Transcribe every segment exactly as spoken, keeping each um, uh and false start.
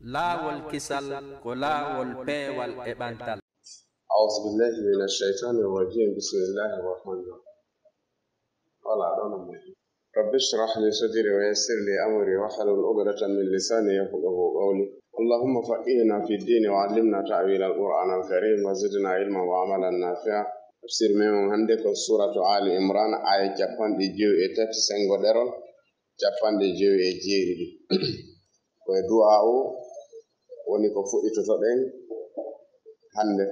Laawol kisal ko laawol peewal e ɓantal. أعوذ بالله من الشيطان الرجيم. بسم الله الرحمن الرحيم. Voilà, ɗon on moƴƴi. رب اشرح لي صدري ويسر لي أمري واحلل عقدة من لساني يفقهوا قولي. اللهم فقهنا في الدين وعلمنا تأويل القرآن الكريم وزدنا علما وعملا نافعا. Tafsir men on hannde ko Suuratu Aali Imraan, aaya capanɗe jowi e tati, senngo ɗerol capanɗe jowi e jeeɗiɗi. Ko e du'aa'u woni ko fuɗɗitotoɗen hannde.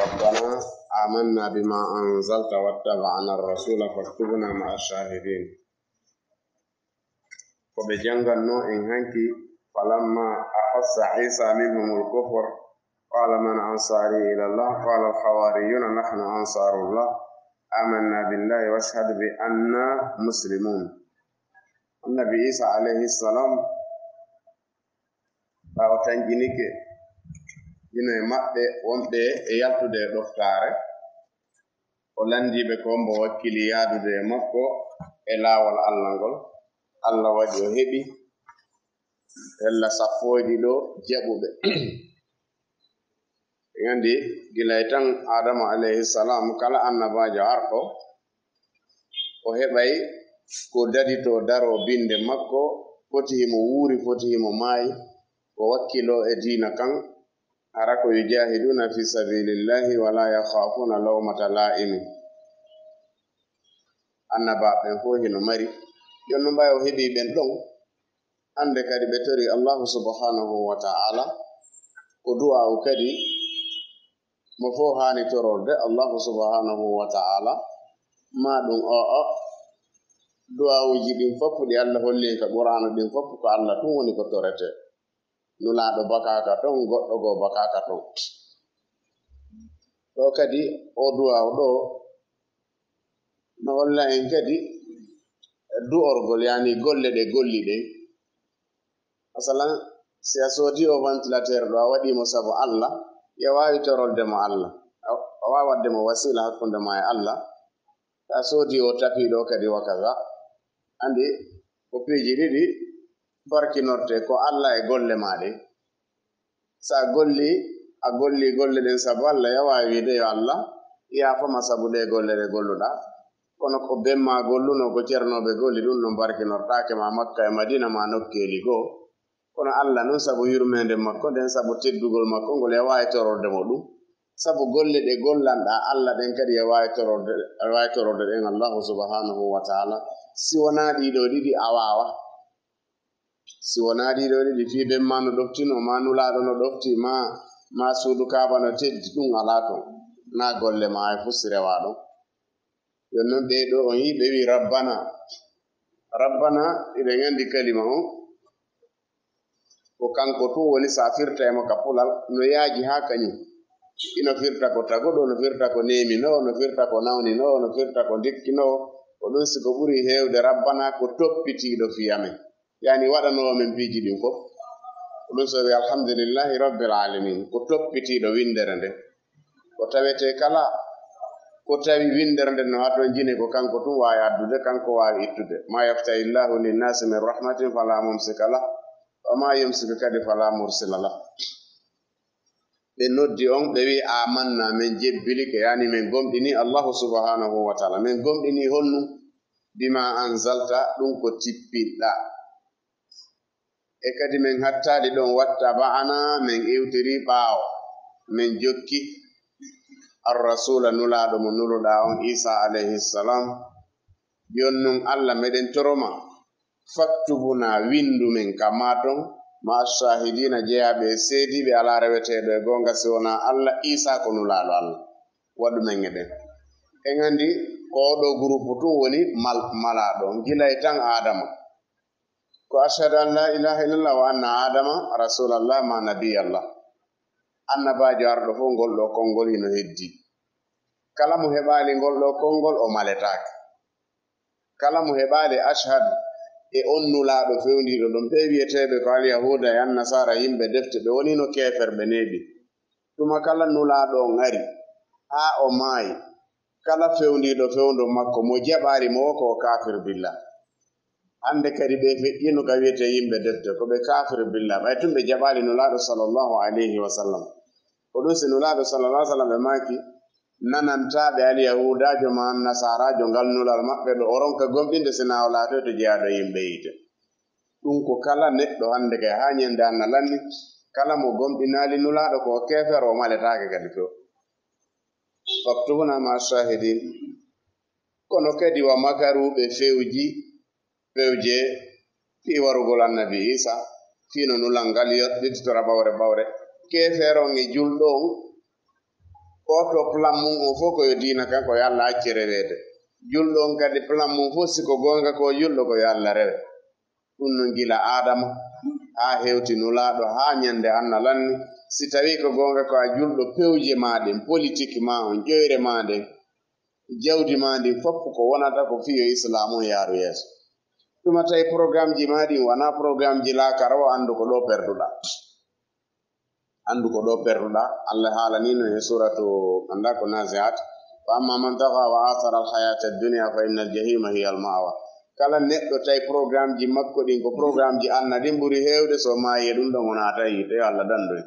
ربنا آمنا بما أنزلت واتبعنا الرسول فاكتبنا مع الشاهدين. Ko ɓe jannganno en hanki, فلما أحس عيسى منهم الكفر قال من أنصاري إلى الله قال الحواريون نحن أنصار الله آمنا بالله واشهد بأنا مسلمون. Annabi Iisa alayhi salam, ɓaawo tanƴinike hino e maɓɓe wonɓe e yaltude e ɗoftaare, o lanndii ɓe ko mbo wakkili yaadude e makko e laawol Alla ngol. Alla waɗi o heɓi hella sappo e ɗiɗo jaɓuɓe. En anndi gila e tan Aadama alayhi salam, kala annabaajo arɗo, o heɓay ko daditoo daroo binnde makko, foti himo wuuri, foti himo maayi, ko wakkiloo e diina kan, hara ko يجاهدون في سبيل الله ولا يخافون لومة لائم. Annabaaɓe ɓen fof hino mari. Jooni non ɓay o heɓii ɓen ɗon, hannde kadi ɓe torii Allahu subhanahu wa ta'ala, ko du'aawu kadi mo fof haani tororde Allahu subhanahu wa ta'ala, maa ɗum o, o, du'aawuuji ɗin fof ɗi Alla holli en ka Qur'aana ɗin fof ko Alla tun woni ko toretee. Nulaaɗo bakaaka ton, goɗɗo goo bakaaka ton. Ɗoo kadi, oo du'aawu ɗoo no holla en kadi du'orgol, yaani golle ɗe golli ɗen. Masalan, si a soodii oo ventilateur ɗoo, a waɗii mo sabu Alla, yo a waawi torolde mo Alla. A, a waawi waɗde mo wasiila hakkunde maa e Alla. Si a soodii oo tapis ɗoo kadi, wa kaza. Anndi, ko piiji ɗiɗi barkinortee, ko Alla e golle maa ɗen. Si a gollii, a gollii golle ɗen sabu Alla, yo a waawi wiide yo Alla yaafo ma sabu ɗee golle ɗe golluɗaa. Kono ko ben maa gollunoo, ko ceernooɓe golli, ɗum ɗon barkinortaake ma Makka e Madiina maa nokkeeli goo. Kono Alla non, sabu yurmeende makko nden, sabu teddugol makko ngol, yo a waawi tororde mo ɗum. Sabu golle ɗe gollanɗaa Alla ɗen kadi, yo a waawi tororde, a waawi tororde ɗen Allahu subhanahu wa ta'ala. Si wonaa ɗii ɗoo ɗiɗi, a waawaa. Si wonaa ɗii ɗoo ɗiɗi, fii ben maa no ɗoftinoo, maa Nulaaɗo no ɗoftii, maa, maa suudu Kaaba no teddi, ɗum alaa ton. Naa golle maa e fof si rewaa ɗon. Jooni non, ɗee ɗoo on yii ɓe wii Rabbana. Rabbana, hiɗen anndi kalima on, ko kanko tun woni, si a firtay mo ka pular, no yaaji haa kañun. Hino firta ko taguɗo, no firta ko neeminoowo, no firta ko nawninoowo, no firta ko ndikkinoowo. Ko ɗum si ko ɓuri heewde, Rabbana ko toppitiiɗo fii amen. Yaani waɗanoowo men piiji ɗin fof. Ko ɗum so wi alhamdulillahi rabbil alamin, ko toppitiiɗo winndere nden. Ko tawetee kala ko tawi winndere nden no hatonjini, ko kanko tun waawi addude, kanko waawi ittude. Ma yaftahi Llahu linnasi min rahmatin fala mumsika lah, wa ma yumsik kadi fala mursila lah. Ɓe noddi on, ɓe wi'i, "Amanna, men jebbilike, yaani men gomɗini Allahu subhanahu wa ta'ala." Men gomɗini honnu? "Bima anzalta," ɗum ko tippinɗa. E kadi men hattaali ɗon, "Wattaba'ana," men iwtiri ɓaawo, men jokki ar-rasula, nulaaɗo mo nuluɗaa on, Isa alayhi salam. Jooni non, Alla, meɗen toroma, "Faktubuna," winndu men ka maa ton, "ma ash-shahidina," jeyaaɓe e seediiɓe, alaa reweteeɗo e goonga si wonaa Alla, Isa ko nulaaɗo Alla. Waɗu men e ɓen. En anndi ko oo ɗoo gurupu tun woni mal-, malaaɗo on, gila e tan Aadama. Ko ashhadu an la ilaha illallah wa anna Aadama rasulallah ma nabiyallah. Annabaajo arɗo fof ngol ɗoo konngol hino heddii. Kala mo heɓaali ngol ɗoo konngol, o maletaake. Kala mo heɓaali ashhadu e on nulaaɗo fewndiiɗo ɗon, ɓee wi'eteeɓe ko alyahuuda e annasaara, yimɓe defte, ɓe wonino keeferɓe neeɓi. Tuma kala nulaaɗo on ari, haa o maayi, kala fewndiiɗo fewndo makko, mo jaɓaali mo, o ko o kaafir billah. Hannde kadi ɓe feƴƴino ka wiyetee yimɓe defte, ko ɓe kaafir billah, ɓay tun ɓe jaɓaali Nulaaɗo sallallahu alayhi wa sallam. Ko ɗun si Nulaaɗo sallallahu alayhi wa sallam ɓe maaki, nanantaaɓe alyahuudaajo maa nasaaraajo ngal nulal maɓɓe ɗo o ronka gomɗinde si naa o laatoyto jeyaaɗo yimɓe yiite. Ɗun ko kala neɗɗo hannde kay haa ñande Alla lanni, kala mo gomɗinaali Nulaaɗo ko o keefeero, o maletaake kadi few. Faktubna ma'a shahidin. Kono kadi wa makaru ɓe fewji, fewje fii warugol annabi Iisa, fii no nulal ngal yottitora ɓawre ɓawre. Keefeero on e julɗo on, oto plan mun on fow ko yo diina kan, ko yo Alla acce reweede. Julɗo on kadi plan mun fow, si ko goonga ko julɗo, ko yo Alla rewe. Ɗun non gila Aadama haa hewti Nulaaɗo, haa ñande Alla lanni. Si tawii ko goonga ko a julɗo, pewje maa ɗen, politik maa on, ƴoyre maa nden, jawdi maa ndin, fow ko wonata ko fii yo Islaamu on yaaru yeeso. Tuma tawi programmeji maa ɗin wanaa programmeji laakara, o anndu ko ɗoo perduɗaa. Anndu ko ɗoo perduɗaa. Alla haalanii no e suuratu, anndaa ko, Naazi'aat, "Fa amma man taxa wa athara al-hayata ad-dunya fa inna al-jahima hiya al-ma'wa." Kala neɗɗo tawi programmeji makko ɗin ko programmeji anna ɗin ɓuri heewde, so maayi e ɗun ɗon, o naata yiite, yo Alla dandu en.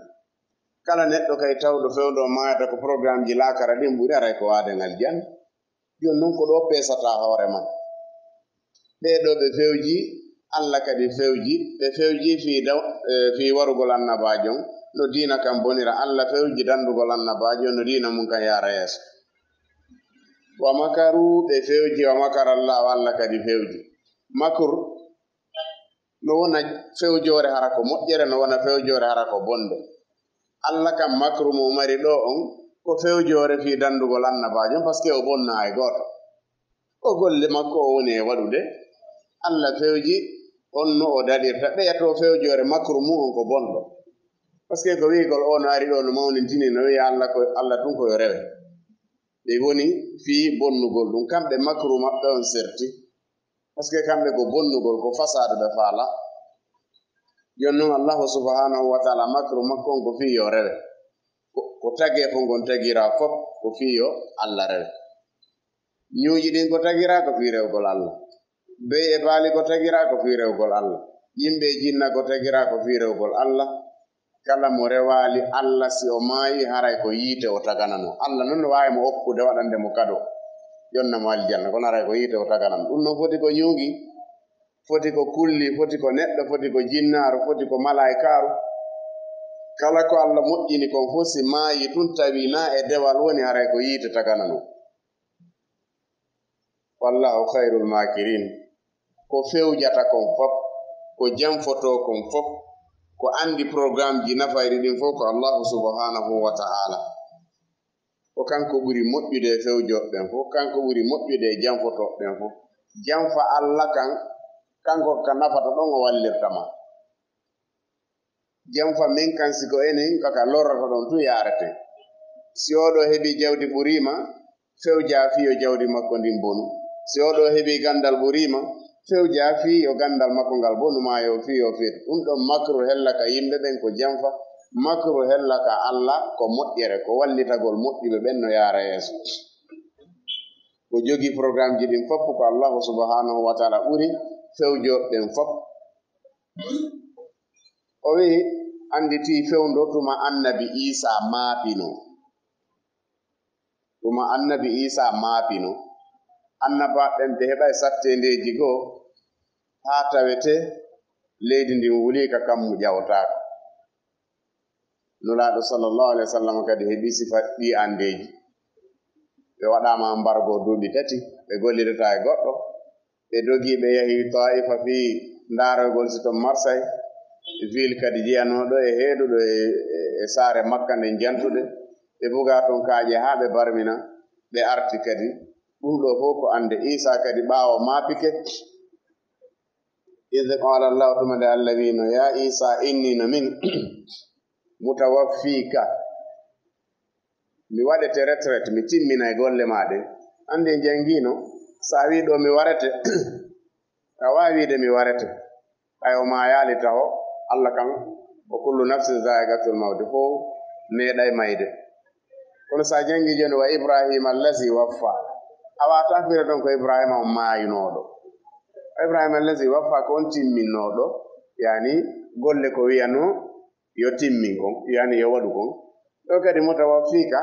Kala neɗɗo kay tawɗo fewndo maayata ko programmeji laakara ɗin ɓuri, aray ko waaden aljanna. Jooni non ko ɗoo peesataa hoore maa. Ɓee ɗoo ɓe fewji, Alla kadi fewji. Ɓe fewji fii daw-, e, fii warugol annabaajo on, no diina kan bonira. Alla fewji dandugol annabaajo on, no diina mun kan yaara yeeso. Wa makaru, ɓe fewji, wa makara Allaahu, Alla kadi fewji. Makru no wona fewjoore hara ko moƴƴere, no wona fewjoore hara ko bonde. Alla kan makru mo o mari ɗoo on, ko fewjoore fii dandugol annabaajo on, parce que o bonnaa hay gooto. Ko golle makko o woni e waɗude. Alla fewji honno o daɗirta. Ɓeya to fewjoore makru mun on ko bonɗo. Parce que ko wi'ugol o no ari ɗoo no mawnintini, no wi'a Alla ko, Alla tun ko yo rewe. Ɓe woni fii bonnugol ɗun. Kamɓe makru maɓɓe on serti. Parce que kamɓe ko bonnugol, ko fasaadu ɓe faala. Jooni non Allahu subhanahu wa ta'ala makru makko on ko fii yo rewe. Ko, ko tageefo ngon tagiraa fow ko fii yo Alla rewe. Ñuuji ɗin ko tagiraa ko fii rewgol Alla. Bey e baali ko tagiraa ko fii rewgol Alla. Yimɓe e jinna ko tagiraa ko fii rewgol Alla. Kala mo rewaali Alla, si o maayi, haray ko yiite o tagananoo. Alla non no waawi mo okkude, waɗande mo kado, yonna mo aljanna, kono haray ko yiite o tagananoo. Ɗun non foti ko ñuugi, foti ko kulli, foti ko neɗɗo, foti ko jinnaaru, foti ko malaa'ikaaru. Kala ko Alla moƴƴini kon fow, si maayi tun tawi naa e dewal woni, haray ko yiite tagananoo. Wallahu khairul makirin. Ko fewjata kon fow, ko janfotoo kon fow, ko anndi programmeji nafayɗi ɗin fow ko Allahu subhanahu wa ta'ala. Ko kanko ɓuri moƴƴude e fewjooɓe ɓen fow, kanko ɓuri moƴƴude e janfotooɓe ɓen fow. Janfa Alla kan, kanko ka nafata ɗon o wallirta ma. Janfa men kan, si ko enen kaka lorrata ɗon tun yaarete. Si oo ɗoo heɓii jawdi ɓurii ma, fewjaa fii yo jawdi makko ndin bonu. Si oo ɗoo heɓii ganndal ɓurii ma, fewjaa fii yo ganndal makko ngal bonu maa yo fii yo feetu. Ɗun ɗon makru hella ka yimɓe ɓen ko janfa, makru hella ka Alla ko moƴƴere, ko wallitagol moƴƴuɓe ɓen no yaara yeeso. Ko jogii programmeji ɗin fow ko Allahu subhanahu wa ta'ala ɓuri fewjooɓe ɓen fow. O wi'i, annditii fewndo tuma annabi Iisaa maapinoo. Tuma annabi Iisaa maapinoo. Annabaaɓe ɓen ɓe heɓay satteendeeji goo haa tawetee leydi ndin wulii ka kammu ƴawotaako. Nulaaɗo sallallahu alaihi wa sallam kadi heɓii sifa ɗii anndeeji. Ɓe waɗaama ambargo duuɓi tati, ɓe gollidataa e goɗɗo. Ɓe dogii, ɓe yahi Taa'ifa fii ndaarogol si ton marsay, ville kadi jeyanooɗo e heeduɗo e, e, e saare Makka nden jantude. Ɓe bugaa ton kaaƴe haa ɓe barmina, ɓe arti kadi. Ɗun ɗoo fow ko annde Iisaa kadi ɓaawo maapike. Idh qala Allahu, tuma nde Alla wi'no, "Ya Iisaa, inni no min, mutawaffiika, mi waɗete retraite, mi timminay golle maa ɗen." Anndi en janngiino, si a wi'i ɗoo mi warete, a waawi wi'ude mi warete. Ɓay o maayaali taho, Alla kan, "Wa kullu nafsin zaa'iqatul mawti", fow meeɗay mayde. Kono si a janngi jooni, "Wa Ibraahiima allazi waffa", a waawataa fiire ɗon ko Ibraahiima on maayunooɗo. Ibrahima allazi waffa ko on timminnooɗo, yani golle ko wiyanoo yo timmin kon, yani yo waɗu kon. Ɗo kadi mutawaffiika,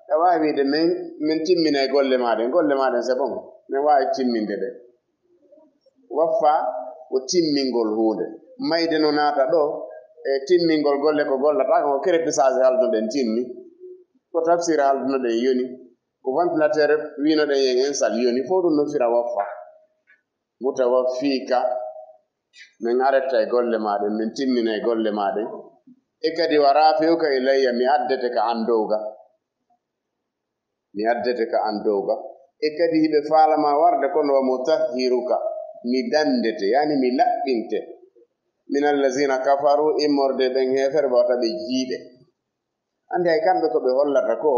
a waawi wiide men, men timminay golle maa ɗen, golle maa ɗen c'est bon, men waawi timminde ɗe. Waffa ko timmingol huunde. Mayde no naata ɗo, e timmingol golle ko gollata, ko climatiseur haldunoɗen timmi, ko tafsir haldunoɗen yoni, ko ventilateur wiinoɗen yen en sal yoni, fof ɗum no fira waffa. Mutawaffiika, min aretta e golle maa ɗen, min timmina e golle maa ɗen. E kadi wa rafi'uka ilayya, mi addete ka an dow ga. Mi addete ka an dow ga. E kadi hiɓe faalama warde, kono wa mutahhiruka, mi dandete, yani mi laɓɓinte. Min allazina kafaru, immorde ɓen heeferɓe wata ɓe jiiɓe. Anndi hay kamɓe ko ɓe hollata ko,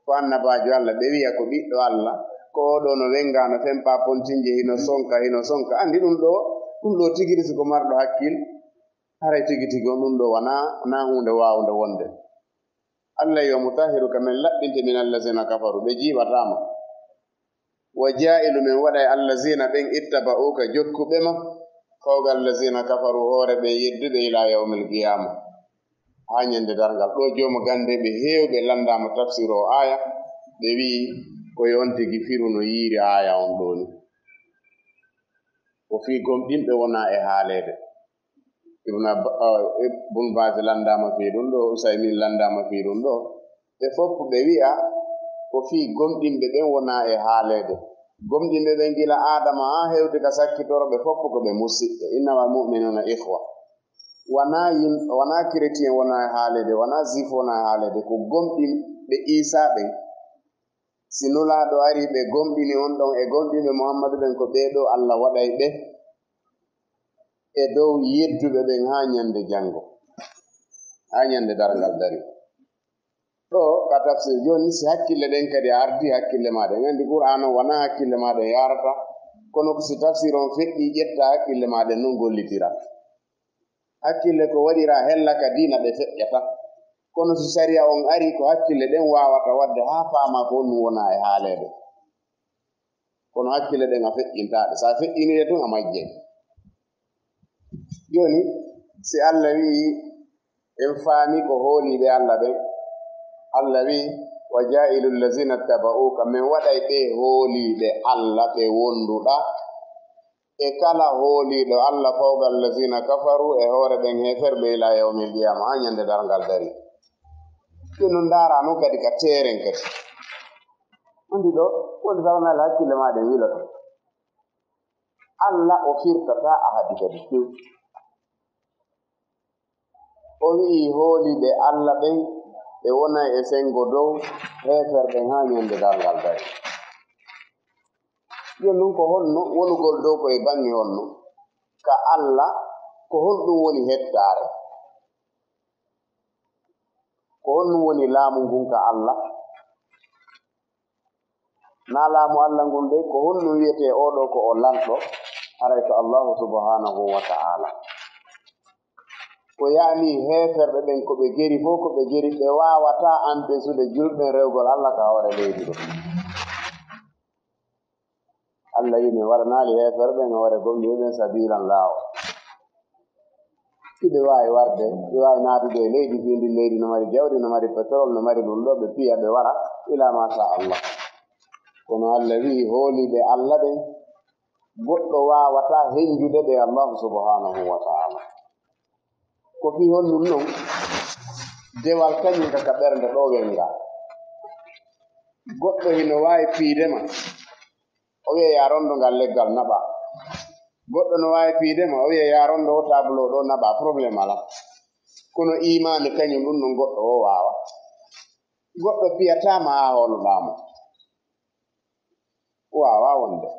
ko annabaajo Allah, ɓe wi'a ko ɓiɗɗo Allah, ko oo ɗoo no wenngaa, no fempa pontinje, hino sonka, hino sonka. Anndi ɗum ɗoo, ɗum ɗoo tigi risi ko marɗo hakkil, haray tigi tigi on ɗum ɗoo wanaa, wanaa huunde waawnde wonde. Allah yo mutahhiruka, men laɓɓinte min allazina kafaru, ɓe jiiɓataa ma. Wa jaa'ilu, men waɗay allazina ɓen ittaba'uka jokkuɓe ma, fawqa allazina kafaru hoore ɓen yedduɓe ila yawmil qiyama. Haa ñande darngal. Ɗo joomu gannde ɓe heewɓe lanndaama tafsir o aaya, ɓe wi'i ko yo on tigi firu no yiiri aaya on ɗo ni. Ko fii gomɗinɓe wona e haaleede. Ibn Ab-, ah, Ibn Baz lanndaama fii ɗum ɗo, Usaymin lanndaama fii ɗum ɗo. Ɓe fof ɓe wi'a ko fii gomɗinɓe ɓen wona e haaleede. Gomɗinɓe ɓen gila Aadama haa hewti ka sakkitoro, ɓe fof ko ɓe musiɓɓe. Innamal mu'minuna ikhwa. Wanaa yim-, wanaa chrétien wona e haaleede, wanaa juif wona e haaleede, ko gomɗinɓe Iisaa ɓen. Si Nulaaɗo arii, ɓe gomɗini on ɗon e gomɗinɓe Muhammadu ɓen, ko ɓee ɗoo Allah waɗay ɓe e dow yedduɓe ɓen haa ñande janngo, haa ñande darngal dari. Ɗo ka tafsir jooni, si hakkille ɗen kadi a artii hakkille maa ɗen, anndi Qur'aan on wanaa hakkille maa ɗen yaarata, kono ko si tafsir on feƴƴii, ƴetta hakkille maa ɗen non gollitira. Hakkille ko waɗira hella ka diina ɓe feƴƴata. Kono si sariya on arii, ko hakkille ɗen waawata waɗde haa faamaa ko honɗum wona e haaleede. Kono hakkille ɗen a feƴƴintaa ɗe. So a feƴƴinii ɗe tun, a majjay. Jooni, si Allah wi'i en faami ko hooliiɓe Allah ɓen, Allah wi'i, "Wa jaa'ilu allazina taba'uka", men waɗay ɓe hooliiɓe Allah ɓe wonduɗaa, e kala hooliiɗo Allah fawqa allazina kafaru, e hoore ɓen heeferɓe, ila yawmil qiyama, haa ñande darngal dari. Ɓe non ndaara non kadi ka teeren kadi. Anndi ɗo, woni sawanal hakkille maa ɗen wiloto. Allah o firtataa ahadi kadi few. O wi'i hooliiɓe Allah ɓen, ɓe wonay e senngo dow heeferɓe haa ñande darngal dari. Jooni non ko honno wonugol dow ko e baŋŋe honno? Ka Allah, ko honɗum woni hettaare? Ko honɗum woni laamu ngun ka Allah? Naa laamu Allah ngun de, ko honɗum wi'etee oo ɗoo ko o lanɗo? Haray ko Allahu subhanahu wa ta'ala. Ko yaani heeferɓe ɓen, ko ɓe geri fof, ko ɓe geri, ɓe waawataa anpesude julɓe ɓen rewgol Allah ka hoore leydi ɗo. Allah wi'i, mi waɗanaali heeferɓe ɓen e hoore gomɗinɓe ɓen sabiilan, laawol. Hiɓe waawi warde, ɓe waawi naatude e leydi, fii ndin leydi no mari jawdi, no mari pétrole, no mari ɗum ɗo, ɓe piya, ɓe wara, ila ma sha Allah. Kono Allah wi'i, hooliiɓe Allah ɓen, goɗɗo waawataa henjude ɓe Allahu subhanahu wa ta'ala. Ko fii honɗum non? Dewal kañum ka, ka ɓernde ɗo wennga. Goɗɗo hino waawi piide ma, o wi'a, "Yaa rondo ngal leggal naɓa." Goɗɗo no waawi piide ma, o wi'a, "Yaa rondo o tableau ɗo naɓa, problème alaa." Kono iimaani kañum ɗum non goɗɗo o waawa. Goɗɗo piyataa ma haa hooloɗaa mo. Waawaa wonde.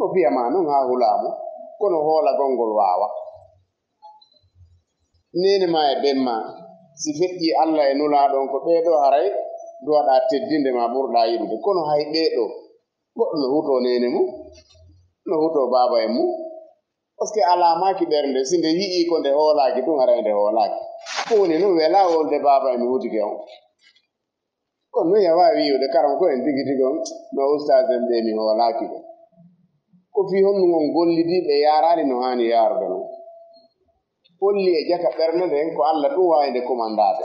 O piya ma non haa hulaa mo, kono hoolagol ngol waawaa. Neene ma e ben ma, si feƴƴii Allah e Nulaaɗo on, ko ɓee ɗoo haray duwaɗaa teddinde ma, ɓurɗaa yiɗude. Kono hay ɓee ɗoo, goɗɗo no hutoo neene mum, no hutoo baaba en mum. Parce que alaa maaki ɓernde, si nde yi'ii ko nde hoolaaki tun, haray nde hoolaaki. Ko woni non, welaa wolde baaba en mi hutike on. Kono non, a waawii wi'ude, karam ko en tigi tigi on, no ustaas en ɓee mi hoolaaki ɓe. Ko fii honɗum on gollidii ɓe yaaraali no haani yaarude non? Holli e jaka ɓernde nden ko Alla ɗum waawi nde kumandaade.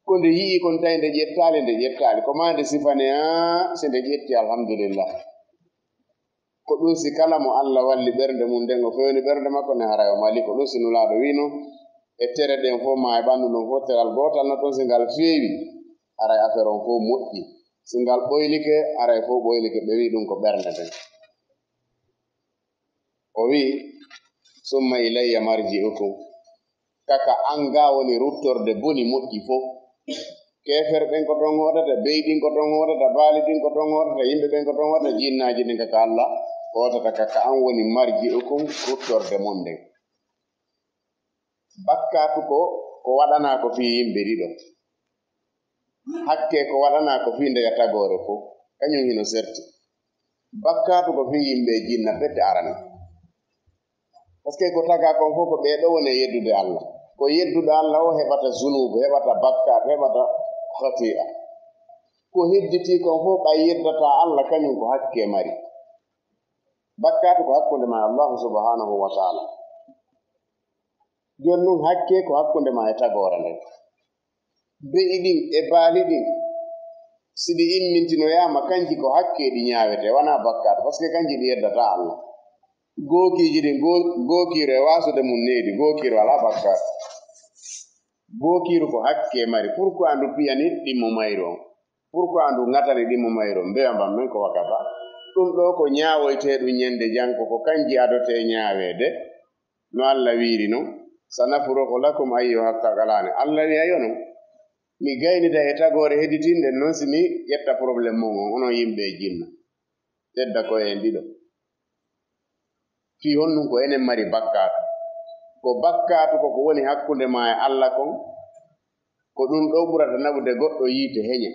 Ko nde yi'i kon tawi nde ƴettaali, nde ƴettaali. Ko maa nde sifane, aa, si nde ƴetti, alhamdulillah. Ko ɗum si kala mo Alla walli ɓernde mum nden, o fewni ɓernde makko nden, haray o mali. Ko ɗum si Nulaaɗo wi'no, e tere ɗen fof maa e ɓanndu ndun fof, teral gootal no ton, si ngal feewi, haray affaire on fof moƴƴi. Si ngal ɓoylike, haray fof ɓoylike. Ɓe wi'i ɗum ko ɓernde nden. O wi'i, "Summa ilayya marji'ukum." Kaka an ga woni ruttorde boni moƴƴi fof. Keefeer ɓen ko ton hootata, bey ɗin ko ton hootata, baali ɗin ko ton hootata, yimɓe ɓen ko ton hootata, jinnaaji ɗin kaka Alla hootata, kaka an woni marji'ukum, ruttorde mon nden. Bakkaatu ko, ko waɗanaa ko fii yimɓe ɗiɗo. Hakke ko waɗanaa ko fii ndeya tagoore fof. Kañum hino serti. Bakkaatu ko fii yimɓe e jinna pette arane. Parce que ko tagaa kon fof ko ɓee ɗoo woni e yeddude Alla. Ko yedduɗo Alla o heɓata zunuubu, heɓata bakkaatu, heɓata khati'a. Ko hedditii kon fof ɓay yeddataa Alla, kañum ko hakke mari. Bakkaatu ko hakkunde maa e Allahu subhanahu wa ta'ala. Jooni non hakke ko hakkunde maa e tagoore nden. Be'i ɗin e baali ɗin, si ɗi immintinoyaama, kanji ko hakke ɗi ñaawetee, wanaa bakkaatu, parce que kanji ɗi yeddataa Alla. Gookiiji ɗin, goo-, gookiiru e waasude mum needi, gookiiru alaa bakkaatu. Gookiiru ko hakke mari, pourquoi ndu piyani ɗimmo mayru on? Pourquoi ndu ŋatani ɗimmo mayru on? Mbeya mbammen ko wakata. Ɗum ɗoo ko ñaawoytee ɗum ñande janko, ko kanji adotee ñaaweede. No Alla wiiri non, "Sanafrugu lakum ayyuha thaqalaani." Alla wi'i, "Ayo non, mi gaynita e tagoore hedditinɗe non si mi ƴetta problème mon on, onon yimɓe e jinna." Tedda ko en ɗiɗo. Fii honɗum ko enen mari bakkaatu? Ko bakkaatu ko ko woni hakkunde maa e Alla kon, ko ɗum ɗoo ɓurata naɓude goɗɗo yiite heña.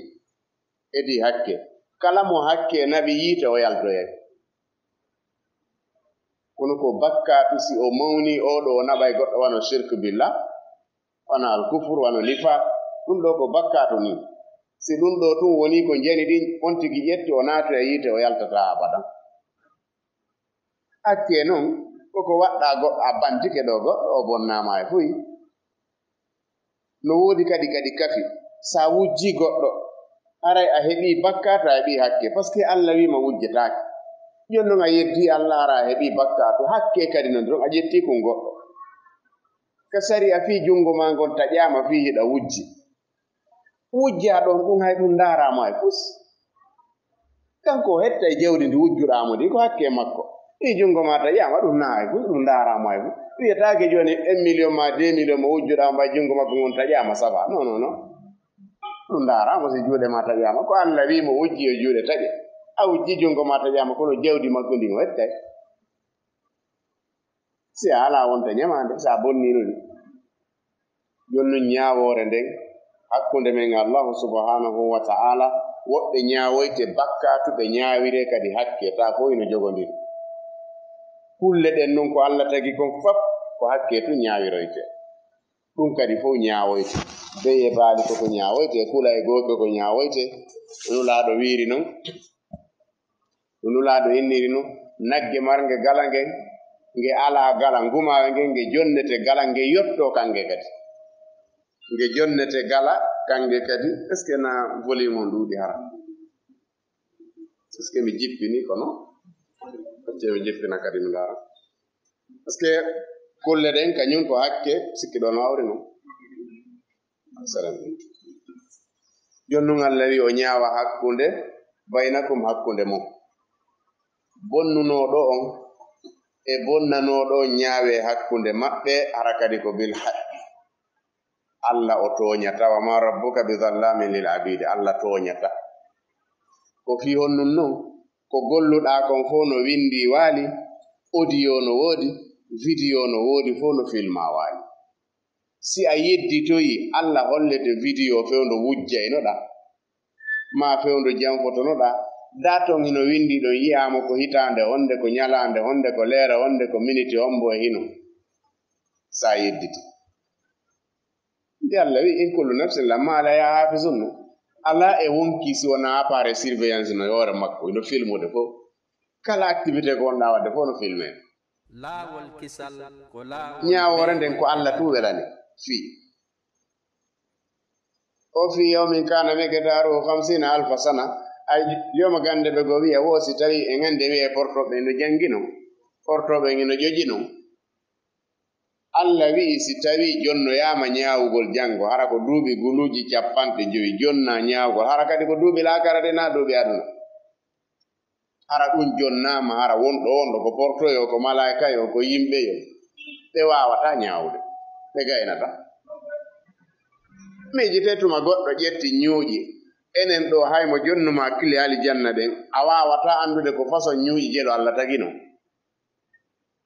Edii hakke. Kala mo hakke naɓi yiite, o yaltoyay. Kono ko bakkaatu, si o mawnii, oo ɗoo o naɓay goɗɗo wano shirk billah, wano al kufur, wano nifaaq. Ɗum ɗoo ko bakkaatu nii. Si ɗum ɗoo tun wonii ko njani ɗin, on tigi ƴetti, o naatoya yiite, o yaltataa abadan. Hakke non, koko waɗɗaa goɗɗo, a bantike ɗoo goɗɗo, o bonnaama e fuy. No woodi kadi, kadi kafi, sa wujjii goɗɗo, haray a heɓii bakkaatu, a heɓii hakke, parce que Alla wiima wujjetaake. Jooni non a yeddii Alla, hara a heɓii bakkaatu, hakke kadi non, ton a ƴettii kun goɗɗo. Ka sariya fii junngo maa ngon taƴaama fii hiɗa wujji. Wujjaa ɗon ɗun hay ɗun ndaaraama e fus. Kanko o hettay jawdi ndi wujjuɗaa mo ndi, ko hakke makko. Fii junngo maa taƴaama, ɗun naa hay fus, ɗun ndaaraama hay fus. Wiyetaake jooni un million maa deux million mo wujjuɗaa mo, ɓay junngo makko ngon taƴaama, ça va. Non, non, non. Ɗun ndaaraama si juuɗe maa taƴaama. Ko Alla wii mo wujji yo juuɗe taƴe. A wujji junngo maa taƴaama, kono jawdi makko ndin o hettay. Si a alaa wonta ñamaande, si a bonniino ni. Jooni non ñaawoore nden hakkunde men e Allahu subhanahu wa ta'ala, woɓɓe ñaawoyte bakkaatu, ɓe ñaawiree kadi hakke, taa fow hino jogondiri. Kulle ɗen non ko Alla tagi kon fap, ko hakke tun ñaawiroyte. Ɗum kadi fow ñaawoyte. Beye baali koko ñaawoyte, kula e gooto ko ñaawoyte. Nulaaɗo wiiri non. No Nulaaɗo inniri non, nagge marnge gala ngen, nge alaa gala, ngumaawe ngen, nge jonnete gala, nge yottoo kannge kadi. Nge jonnete gala, kannge kadi. Est-ce que na volume on ɗuuɗi hara? Est-ce que mi jippini kono? Acce mi jippina kadi mi ndaara. Parce que kulle ɗen kañum ko hakke, sikki ɗon hawri non. Salam. Jooni non Alla wi o ñaawa hakkunde, baynakum, hakkunde mon. Bonnunooɗo on e bonnanooɗo on ñaawee hakkunde maɓɓe, hara kadi ko bil haqqi. Alla o tooñataa, wa ma rabbuka bi zallamin lil abidi, Alla tooñataa. Ko fii honɗum non? Ko golluɗaa kon fow no winndii waali, audio no woodi, video no woodi, fow no filmaa waali. Si a yedditoyi, Alla hollete video fewndo wujjaynoɗaa, maa fewndo janfotonoɗaa, date on hino winndii ɗon, yi'aama ko hitaande honde, ko ñalaande honde, ko leere honde, ko miniti hombo e hino. Sa yedditi. Nde Alla wi, "In kullu nafsin lamma alayha hafizun." Alaa e wonkii si wonaa appareil surveillance no e hoore makko, hino filmude fow. Kala activité ko wonɗaa waɗde fof no filmé. Laawol kisal ko laawol Ñaawoore nden ko Allah tun welani. Fii. O fii yawmin kana miqdaruhu khamsina alfa sana. Ay, yoma gande ɓe go wiya wo si tawi en ande wiya portoɓe no jangino, portoɓe no ƴoƴino. Allah wi'i si tawi jonnoyaama ñaawugol janngo, hara ko duuɓi guluuji capanɗe jowi jonna ñaawugol, hara kadi ko duuɓi laakara de na duuɓi aduna. Hara ɗum jonnaama, hara wonɗo wonɗo ko portoyo, ko malaaykayo, ko yimɓeyo, ɓe waawataa ñaawde, ɓe gaynata. Miijitee tuma goɗɗo ƴetti ñuuƴi, enen ɗo hay mo jonnuma kili aljanna ɗen, a waawataa anndude ko façon ñuuƴi jelo Allah tagino.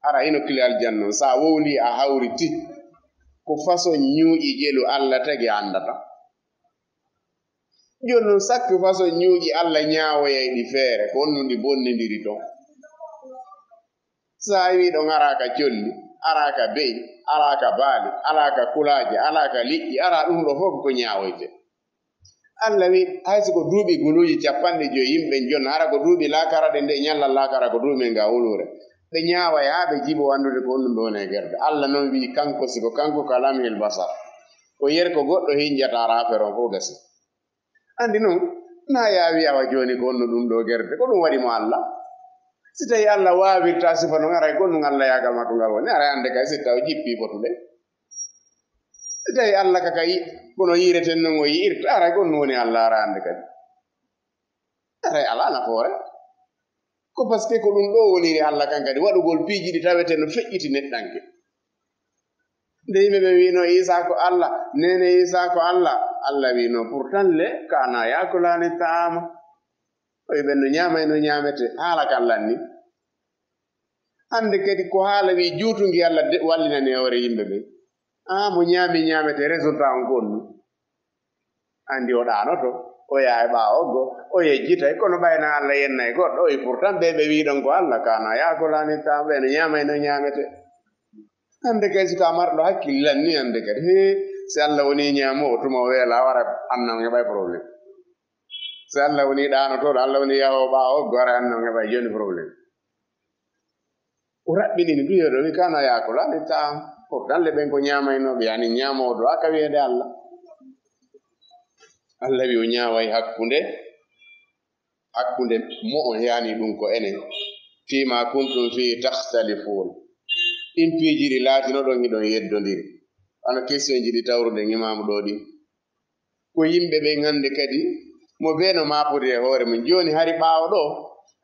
Hara hino kili aljanna on, sa wowli a hawriti, ko façon ñuuƴi jelu Allah tagi a anndata. Jooni non sakki façon ñuuƴi Allah ñaawoyay ɗi feere, ko honno ɗi bonnindiri ton. Sa wi ɗon araaka colli, araaka be'i, araaka baali, araaka kulaaje, araaka liƴƴi, ara ɗum ɗo fof ko ñaawoyte. Allah wi hay so ko duuɓi guluuji capanɗe joyi yimɓe jonna, hara ko duuɓi laakara ɗe nde ñallal laakara ko duuɓi nga wuluure. Ɓe ñaaway haa ɓe jibo anndude ko honɗum ɓe woni e gerde. Allah non wi kanko si ko kanko ka lamhil basar. Ko yer ko goɗɗo hinjata ara affaire on fof gasi. Anndi non na yaawi awa jooni ko honno ɗum ɗo gerde. Ko ɗum waɗi mo Allah. Si tawi Allah waawirta sifa non aray ko ɗum Allah yaagal makko ngal woni. Aray annde kay si taw jippi fotude. Tawi Allah ka kay kono yiireten non o yiirta aray ko ɗum woni Allah ara annde kadi. Aray alaa nafoore. Ko parce que ko ɗum ɗo woniri Allah kan kadi waɗugol piiji ɗi tawete no feƴƴiti neɗɗanke. Nde yimɓe ɓe wino Isa ko Allah, nene Isa ko Allah, Allah wino pourtant le kana yakulani ta'ama. Oyi ɓen no ñaamay no ñaamete haala kan lanni. Hannde kadi ko haala wi juutungi Allah wallinani e hoore yimɓe ɓen. Aa mo ñaami ñaamete résultat on ko honɗum? Anndi o ɗaanoto, o yaha e ɓaawo goo, o yejjitay, kono ɓayna Allah yennay goɗɗo, oyi pourtant ɓe ɓe wiɗon ko Allah kana yakulani ta'ama, ɓe no ñaamay no ñaamete. Hannde kay si ko a marɗo hakkille lanni hannde kadi, hee, si Allah woni ñaamoowo tuma o weela a wara annan heɓay problème. Si Allah woni ɗaanotooɗo, Allah woni yahoowo ɓaawo goo ara annan heɓay jooni problème. O raɓɓinini du yeɗo wi kana yakulani ta'ama. Pourtant le ɓen ko ñaamaynooɓe yani ñaamoowo do aka wiyeede Allah. Allah wi o ñaaway hakkunde hakkunde mo on yani ɗum ko enen fima kuntum fi takhtalifun. Ɗin piiji ɗi laatinoɗon hiɗon yeddondiri. Wano question ji ɗi tawruɗen imaamu ɗo ɗin. Ko yimɓe ɓen hannde kadi mo bee no maapude e hoore mum. Jooni hari ɓaawo ɗo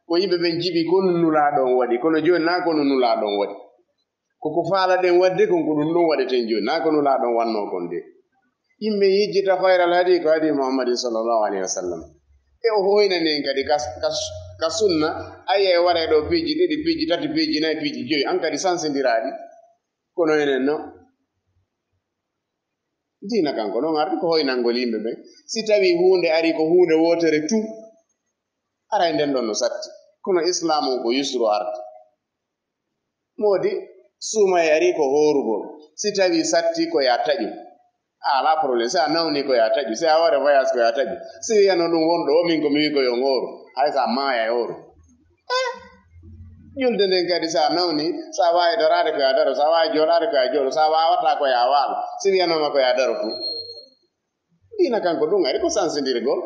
ko yimɓe ɓen jiɓi ko no nulaaɗo on waɗi kono jooni na ko no nulaaɗo on waɗi. Koko faalaɗen waɗde kon ko ɗum ɗon waɗeten jooni na ko nulaaɗo on wannoo kon de. Yimɓe yejjita khayral hadi ko hadi Muhammadin sallallahu alayhi wa sallam. E o hoynani en kadi ka, ka, ka sunna ayi e waɗa e ɗo piiji ɗiɗi piiji tati piiji nayi piiji joyi an kadi sansindiraaɗi. Kono enen no diina kanko non ardi ko hoynangol yimɓe ɓen. Si tawi huunde ari ko huunde wootere tu aray nden ɗon no satti. Kono islaam on ko yusru ardi. Moodi suuma e ari ko hoorugol. Si tawi satti ko ya taƴu. A ala problème si a nawni ko ya taƴu si a ware voyage ko ya taƴu. Si wiyano ɗum wonɗo o min ko mi wi ko yo on hooru hay sa maaya e hooru. Julde nden kadi sa nawni sa waawi daraade ko ya daro sa waawi jooɗaade ko ya jooɗo sa waawata ko ya waalo. Si wiyanoma ko ya daro fu diina kanko ɗum ari ko sansidirgol.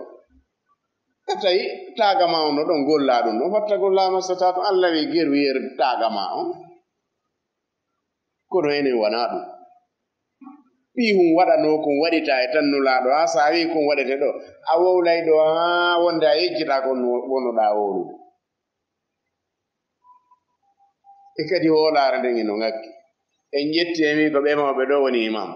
Ka tawi taagama on no ɗon gollaa ɗum ɗon fattagol laama so taa ɗum Allah wi geru yer taagama on. Kono enen wanaa ɗum. Ɓii hum waɗanoo kun waɗitaa e tan nulaaɗo haa so a wii kun waɗete ɗo a wowlay ɗo haa wonde a yejjitaa kon wonoɗaa wowlude. E kadi hoolaare nden ino ŋakki. En ƴetti en wii ko ɓee mawɓe ɗo woni imam.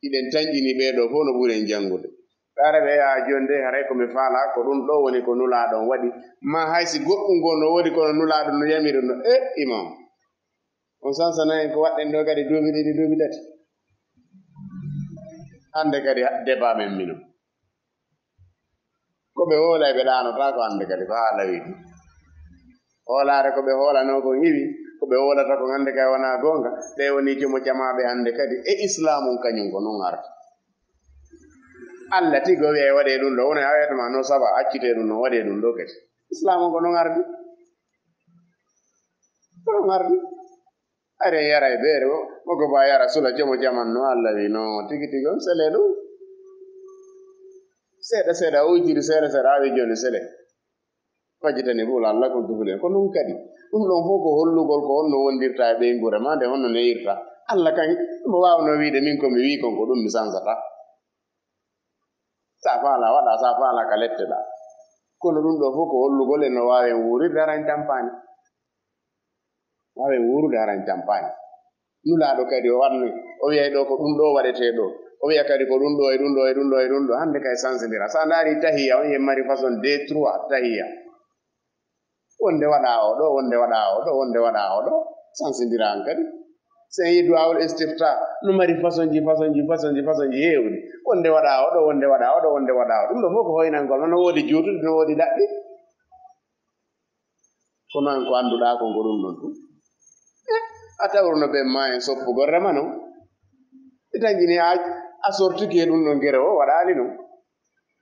Hiɗen tanƴini ɓee ɗo fof no ɓuri en janngude. Ɓe ara ɓe yaa jooni de haray ko mi faalaa ko ɗum ɗo woni ko nulaaɗo on waɗi. Ma hay si goɗɗum goo no woodi kono nulaaɗo no yamiri no e imam. On sansana en ko waɗɗen ɗo kadi duuɓi ɗiɗi duuɓi tati. Hannde kadi débat men mino. Ko ɓe hoolay ɓe ɗaanotaako hannde kadi ko haala wii ɗum. Hoolaare ko ɓe hoolanoo kon iwi ko ɓe hoolata kon hannde kay wonaa goonga. Ɓe woni jomo jamaaɓe hannde kadi e islaam on kañum ko non ardi. Allah tigi o wiyay waɗee ɗum ɗo wona a wiyata ma non saba accitee ɗum non waɗee ɗum ɗo kadi. Islaam on ko non ardi. Ko ɗum ardi. Ari en yara e beere o, mo ko ba yara sula jomo jaman no Allah wi no tigi tigi on sele ɗum. Seeɗa seeɗa o wujiri seeɗa seeɗa awi joni sele. Fajitani fu Allah ko dufule. Ko ɗum kadi. Ɗum ɗon fof ko hollugol ko honno wondirta e ɓeynguure ma nde honno neyirta. Allah kan mo waawno wiide min ko mi wi kon ko ɗum mi sansata. Sa faala waɗa, sa faala ka letteɗa. Kono ɗum ɗo fof ko hollugol en no waawen wuurirde hara en tampaani. Waawen wuurude hara en tampaani. Nulaaɗo kadi o wanni, o wiyay ɗo ko ɗum ɗo waɗetee ɗo. O wiya kadi ko ɗum ɗo e ɗum ɗo e ɗum ɗo e ɗum ɗo. Hannde kay sansindira. Sa ndaari tahiya on yen mari façon deux, trois tahiya. Wonde waɗa o ɗo, wonde waɗa o ɗo, wonde waɗa o ɗo. Sansindira an kadi. Sen yi du'awul istifta, no mari façon ji, façon ji, façon ji, façon ji heewɗi. Wonde waɗa o ɗo, wonde waɗa o ɗo, wonde waɗa o ɗo. Ɗum ɗo fof ko hoynangol ma, no woodi juutuɗi, no woodi ɗaɗɗi. Kono an ko annduɗaa ko ko ɗum ɗon tun. Eh, a tawruno ɓen ma en soppugol rema non. Ɓe taƴini a, a sortiki e ɗum ɗon gere o waɗaali non.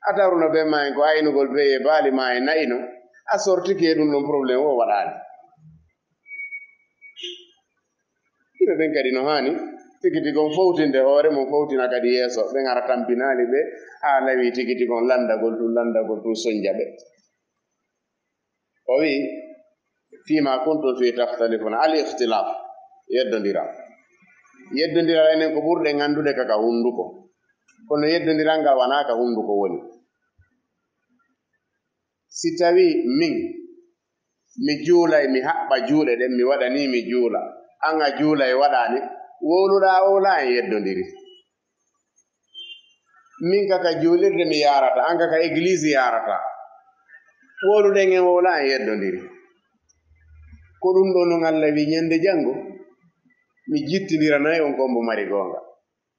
A tawruno ɓen ma en ko aynugol beye e baali ma e na'i non. A sortiki e ɗum ɗon problème o waɗaali. Yimɓe ɓen kadi no haani tigi tigi on fowtinde hoore mum, fowtina kadi yeeso. Ɓen ara tampinaali ɓe haa lawi tigi tigi on lanndagol tun, lanndagol tun, sonnja ɓe. O wi'i, "Fima kuntum fi takhtalifuna." Al ikhtilaf, yeddondiral. Yeddondiral enen ko ɓurɗen anndude ka ka hunnduko. Kono yeddondiral ngal wanaa ka hunnduko woni. Si tawi min, mi juulay, mi haɓɓa juuɗe ɗen, mi waɗa ni mi juula. An a juulay, waɗaani, wowluɗaa wowla en yeddondiri. Min ka ka juulirde mi yaarata, an ka ka église yaarata. Wowluɗen en wowla en yeddondiri. Ko ɗum ɗo non Allah wi ñande janngo, mi jittindiranay on ko mbo mari goonga.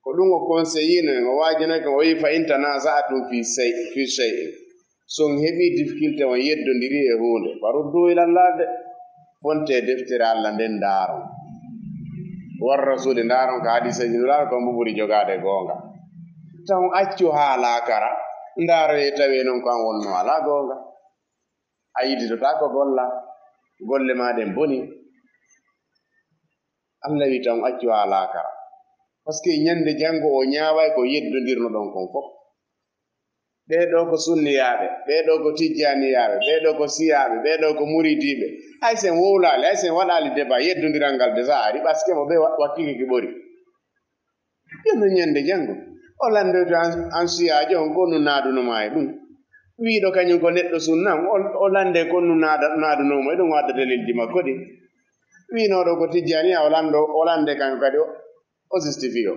Ko ɗum o conseillino en, o waajinoy ko, o wi, "Fa in tanaza'tum fi shay-, fi shay'in." So on heɓi difficulté, on yeddondiri e huunde, "faruddu ila Allah" de. Fonte deftere Allah nden ndaaron. War rasuli ndaaron ka hadiseeji Nulaaɗo ko mbo ɓuri jogaade goonga. Taw on accu haa laakara, ndaaroye tawi non ko an wonno alaa goonga. A yiditotaako golla, golle ma ɗen boni. Allah wi taw on accu haa laakara. Parce que ñande janngo o ñaaway ko yeddondirno ɗon kon fof. Ɓee ɗoo ko sunniyaaɓe, ɓee ɗoo ko tijjaaniyaaɓe, ɓee ɗoo ko siyaaɓe, ɓee ɗoo ko muridiiɓe. Hay sen wowlaali, hay sen waɗaali débat, yeddondiral ngal déjà ari, parce que mo ɓe wa-, wakkili ki ɓori. Yonno ñande janngo, o lanndoyto an, an siyaajo on, ko nu naaduno ma e ɗum. Wiiɗo kañum ko neɗɗo sunna, o, o lande ko nu naada-, naadunoo mo e ɗum, o adda dalilji makko ɗi. Wiinooɗo ko tijjaani, o lando, o lande kanko kadi, o, o justifiyo.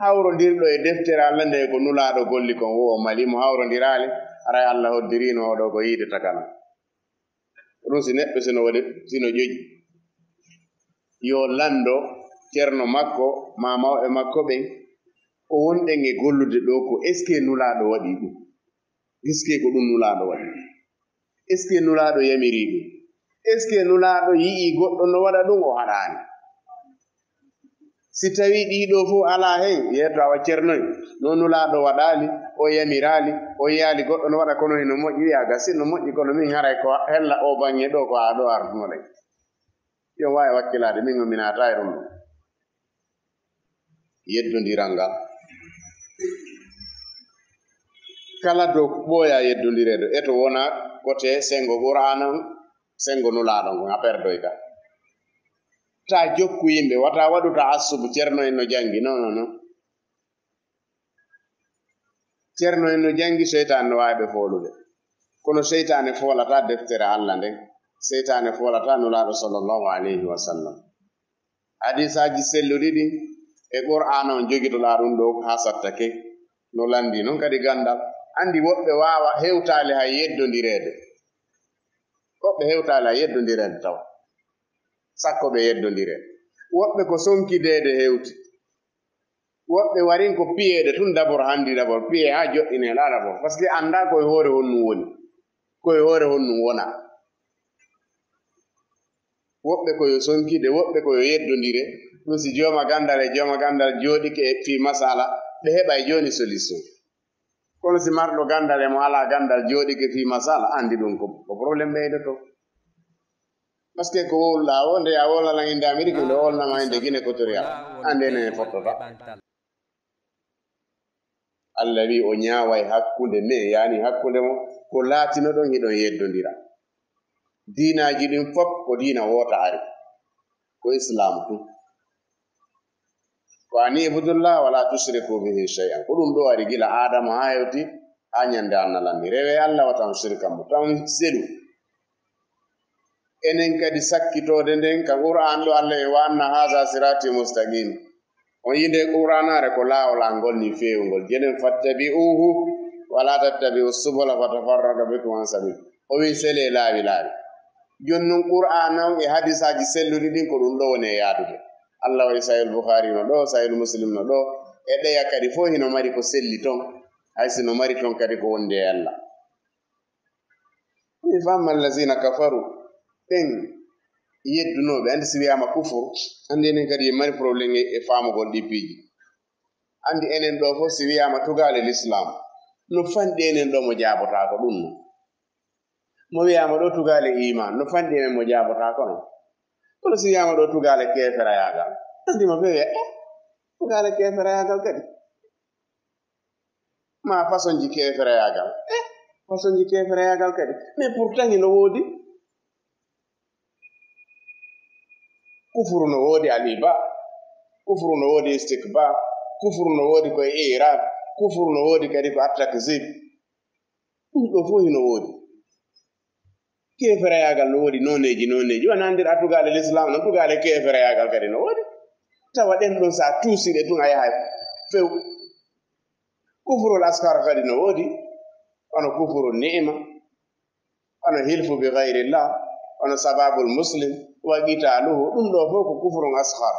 Hawrondirɗo e deftere Allah nde ko Nulaaɗo golli kon, wo o mali mo hawrondiraali, haray Allah hoddirino oɗo ko yiide takana. Ɗum si neɗɗo sino waɗi, sino ƴoƴi, yo lanndo ceerno makko, maa mawɓe makko ɓen, ko wonɗen e gollude ɗo ko, est-ce que Nulaaɗo waɗi ɗum? Est-ce que ko ɗum Nulaaɗo waɗi? Est-ce que Nulaaɗo yamiri ɗum? Est-ce que Nulaaɗo yi'i goɗɗo no waɗa ɗum, o haɗaani? Si tawii ɗii ɗoo fof alaa heen, yeeto awa ceerno en, no Nulaaɗo waɗaali, o yamiraali, o yiyaali goɗɗo no waɗa, kono hino moƴƴi, wiya gasi no moƴƴi, kono min haray ko hella oo baŋŋe ɗoo ko haa ɗoo ardunoɗen. Yo waawi wakkilaade, min o mi naata e ɗum ɗoo. Yeddondiral ngal. Kala dow ɓooya yeddondireede, e to wona kote senngo Qur'aana on, senngo Nulaaɗo on, a perdoy ka. Ta jokku yimɓe, wata waɗu ta'assub, ceerno en no janngi, non, non, non. Ceerno en no janngi, seytaane no waawi ɓe foolude. Kono seytaane foolata deftere Allah nden. Seytaane foolata Nulaaɗo sallallahu alayhi wa sallam. Hadiisaaji selluɗi ɗin e Qur'aana on jogitoɗaa ɗum ɗoo haa sattake. No lanndi non kadi ganndal. Anndi woɓɓe waawa hewtaali hay yeddondireede. Woɓɓe hewtaali hay yeddondireede taw. Sakko ɓe yeddondire. Woɓɓe ko sonkideede hewti. Woɓɓe warin ko piyeede tun d'abord, hanndi d'abord, piye haa joɗɗinee ɗaa d'abord. Parce que anndaa ko e hoore honɗum woni. Ko e hoore honɗum wona. Woɓɓe ko yo sonkide, woɓɓe ko yo yeddondire. Ɗum si jooma ganndal e jooma ganndal jooɗike e fii masala, ɓe heɓay jooni solution. Kono si marɗo ganndal e mo alaa ganndal jooɗike fii masala, anndi ɗum ko, ko problème ɓeydoto. Parce que ko wowluɗaa o, nde a wowlana innde Amerique, nde wowlana ma innde Guinée Équatoriale. An nde enen fottota. Allah wi o ñaaway hakkunde men, yani hakkunde mo ko laatinoɗon hiɗon yeddondira. Diinaaji ɗin fof ko diina woota ari, ko Islam tun. Ko an ibudullah wala tushriku bihi shay'an. Ko ɗum ɗo ari gila Adama haa hewti haa ñande annalandi. Rewe Allah wata on shirka mo, tan selu. Enen kadi sakkitoode nden ka Qur'an ɗo Allah e wa anna haza sirati mustaqim. On yinde Qur'anare ko laawol an ngol ni feewngol. Jenen fattabi'uhu wala tattabi'u subula fatafarraqa bikum an sabil. O wi sele laawi laawi. Jon non Qur'an on e hadisaaji selluɗi ɗin ko ɗum ɗo woni e yaadude. Allah waɗi Sahih Bukhari no ɗo, Sahih Muslim no ɗo. E ɗeya kadi fof hino mari ko selli ton. Hay si no mari ton kadi ko wondi e Allah. Ni fa amma allazina kafaru, ɓen yeddunooɓe, anndi si wiyaama kufur, anndi enen kadi en mari problème e, e faamugol ɗi piiji. Anndi enen ɗo fof si wiyaama tugaale l'islam, no fanɗi enen ɗo mo jaabotaako ɗum no. Mo wiyaama ɗo tugaale iman, no fanɗi enen mo jaabotaako no. Kono si wiyaama ɗo tugaale keeferayaagal, anndi mo ɓe wiya, eh, tugaale keeferayaagal kadi. Ma façon ji keeferayaagal. Eh, façon ji keeferayaagal kadi. Mais pourtant hino woodi. Kufuru no woodi al-iba. Kufuru no woodi istikbar. Kufuru no woodi ko e irad. Kufuru no woodi kadi ko at-takzib. Ɗum ɗo fof hino woodi. Keeferayaagal no woodi nooneeji, nooneeji. Wona nder a tugaale l'islam, no tugaale keeferayaagal kadi no woodi. Tawa ɗen ɗon sa tuusi ɗe tun a yahay few. Kufrul askar kadi no woodi. Hono kufru ni'ma. Hono hilfu bi ghayrillah. Hono sababul muslim. Wa qitaluhu. Ɗum ɗo fof ko kufrun askar.